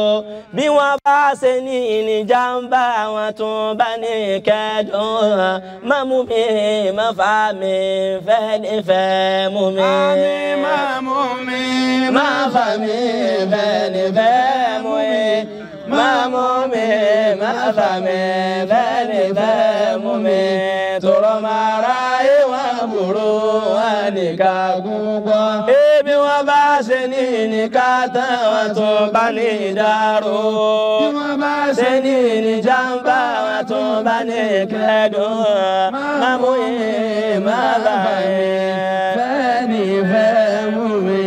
Bí wọ́n bá ṣe ní níjàmbá, wọ́n tún bá ní kẹ́dùn. Má mú mi, má fà mí, fẹ́nifẹ́ mú mi. Má mú mi, má fà mí, fẹ́nifẹ́ mú mi. Má mú mi, má fà mí, fẹ́nifẹ́ mú mi. Tọrọ máa ráyé wọn burú wọn nìka púpọ̀. Ebi wọn bá ṣe ní nìka tán, wọn tún bá ní ìdárò. Bí wọn bá ṣe ní níjàmbá, wọn tún bá ní kẹ́dùn. Má mú yín, má bà yín, fẹ́nifẹ́ mú mi.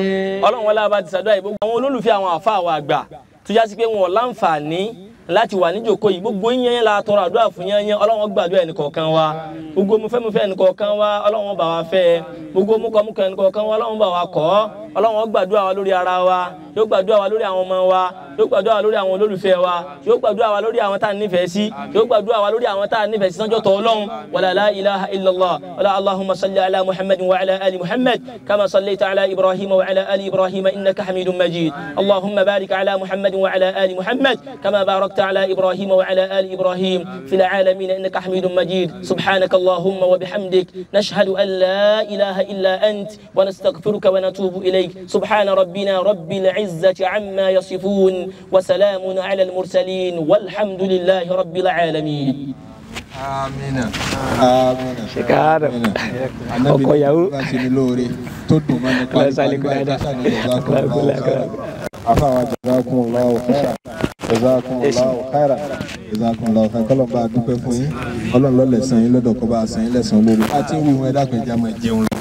Ọlọ́run wọlé abá ti ṣàdúrà yìí, gbogbo àwọn olólùfẹ́ àwọn àfáà wa àgbà tó já sí pé wọn ò láǹfààní láti wà níjòkó yìí, gbogbo yín yẹn la tọrọ àdúrà fún yẹn yẹn. Ọlọ́run gbàdúrà ẹnìkọ̀ọ̀kan wa. Gbogbo mufẹ́mufẹ́ ẹnìkọ̀ọ̀kan wa, Ọlọ́run bá wa fẹ́. Gbogbo mukọ̀mukọ̀ ẹnìkọ̀ọ̀kan wa, Ọlọ́run bá wa kọ́. Ọlọ́run gbàdúrà wa lórí ara wa, yóò gbàdúrà wa lórí àwọn ọmọ wa, yóò gbàdúrà wa lórí àwọn olólùfẹ́ wa, yóò gbàdúrà wa lórí àwọn tá a nífẹ̀ẹ́ sí, yóò gbàdúrà wa lórí àwọn tá a nífẹ̀ẹ́ sí sọ́jọ́ tọ́ Ọlọ́run. Wala la ilaha illallah, wala allahumma salli ala muhammad wa ala ali muhammad kama sallaita ala ibrahim wa ala ali ibrahim innaka hamidun majid. Allahumma barik ala muhammad wa ala ali muhammad kama barakta ala ibrahim wa ala ali ibrahim fil alamin innaka hamidun majid. Subhanaka allahumma wa bihamdik, nashhadu an la ilaha illa ant wa nastaghfiruka wa natubu ilayk. سبحان ربنا رب العزة عما يصفون وسلام على المرسلين والحمد لله رب العالمين. Amina. Amina. Amina. Ọkọ ìyàwó. Afáwa jazakumullahu khairan. Jazakumullahu khairan. Jazakumullahu khairan. Kọ́lọ̀ bá a dúpẹ́ fún yín. Ọlọ́run ló lè san yín lọ́dọ̀ kó bá a san yín lẹ́san lórí. A ti ń wí wọn, ẹ dákun, ẹ jẹ́ á máa jẹun lọ.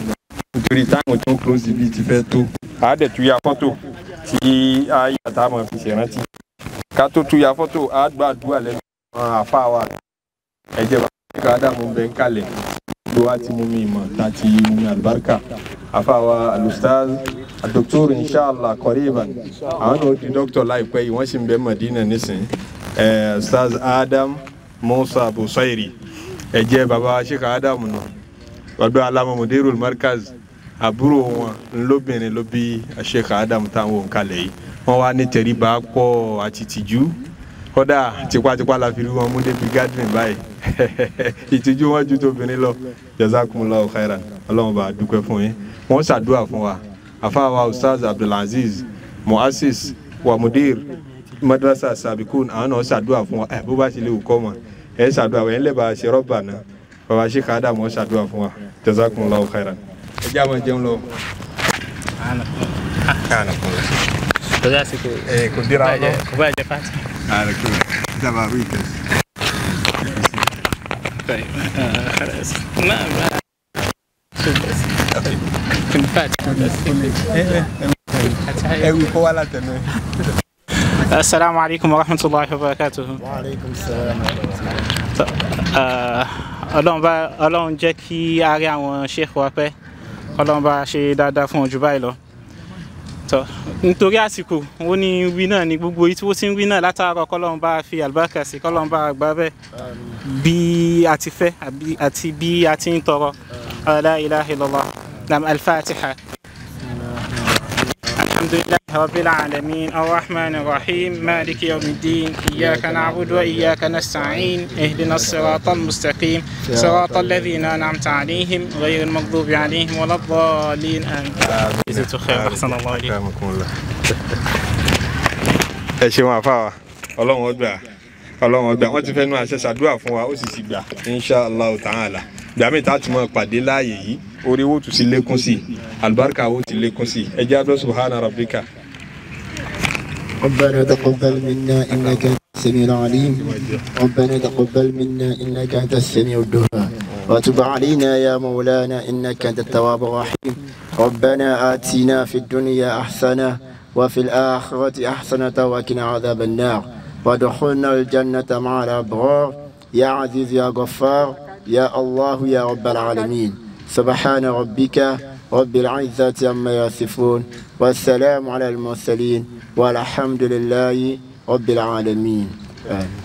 Nítorí táwọn tó ń close ibi ti fẹ́ tó. A dẹ̀ tún ya fọ́tò tí a yà tá a máa fi ṣèrántí. Ká tó tún ya fọ́tò, a gbàdúrà lẹ́nu àwọn àfáà wa. Ẹ jẹ́ bàbá ká Ádámù bẹ́ ń kalẹ̀. Gbogbo wa ti mú mi ìmọ̀ tá a ti mú mi àlùbáríkà. Àfáà wa alustaz Dr. inshallah qariban. Àwọn náà di dókítà láìpẹ́ yìí, wọ́n sì ń bẹ Madina nísìnyí. Ustaz Adam Musa Busairi. Ẹ jẹ́ bàbá Sheikh Ádámù náà. Bàbá Alama Mudirul Markaz, àbúrò wọn lóbìnrin ló bí Sheikh Adam táwọn òǹkalẹ̀ yìí. Wọ́n wá ní tẹríba pọ̀ àti tìjú. Kódà tipátipá la fi rí wọn mú débi gathering báyìí. Ìtìjú wọn ju tóbìnrin lọ. Jazakumullahu khairan. Ọlọ́run bá dúpẹ́ fún yín. Wọ́n ṣàdúrà fún wa. Àfáà wa Ustaz Abdulaziz Muassis wa Mudir Madrasa Sabikun, àwọn náà ṣàdúrà fún wa. Ẹ bó bá ṣe lè wù kọ́ mọ̀, ẹ ṣàdúrà ẹ̀ ń lè bá a ṣe rọ́bà náà. Bàbá Sheikh Adam wọ́n ṣàdúrà fún wa. Jazakumullahu khairan. Ẹ jẹ́ àwọn jẹun lọ. Kò dira lọ. Kò bá jẹ fati. طيب خلاص ما ما Assalamu alaikum wa rahmatullahi wa barakatuh. Wa alaikum salam wa rahmatullahi. Ọlọ́run jẹ́ kí a rí àwọn sheikh wa pẹ́, Ọlọ́run bá ṣe dáadáa fún ojú báyìí lọ. Nítorí àsìkò ó ní wí náà ní gbogbo èyí tí ó ti ń wí náà látàárọ̀, kọ́lọ́run bá fi àlùbáríkà sí, kọ́lọ́run bá gbà bẹ́ẹ̀ bí a ti fẹ́ àti bí a ti ń tọrọ. La ilaha illallah. Nam al-Fatiha. Alhamdulillahi rabbil alamin arrahmanir rahim maliki yawmiddin iyyaka na'budu wa iyyaka nasta'in ihdinas siratal mustaqim siratal ladhina an'amta alayhim ghayril maghdubi alayhim waladdallin. Amin. Jazakallahu khairan. Ahsanallahu ilaykum. Ẹ ṣeun àfáà, Ọlọ́run ó gbà, Ọlọ́run ó gbà. Wọ́n ti fẹ́ nu àṣẹ ṣàdúrà fún wa, ó sì ti gbà insha Allah ta'ala. Gbà mí tá a tún máa pàdé láàyè yìí, orí wo tún sí lékún sí, àlùbáríkà wo ti lékún sí. Ẹ jẹ́ àdó subhana rabbika. ربنا تقبل منا إنك أنت السميع العليم ربنا تقبل منا إنك أنت السميع الدعاء وتب علينا يا مولانا إنك أنت التواب الرحيم ربنا آتنا في الدنيا حسنة وفي الآخرة حسنة وقنا عذاب النار وادخلنا الجنة مع الأبرار يا عزيز يا غفار يا الله يا رب العالمين سبحان ربك رب العزة عما يصفون والسلام على المرسلين والحمد لله رب العالمين. آمين.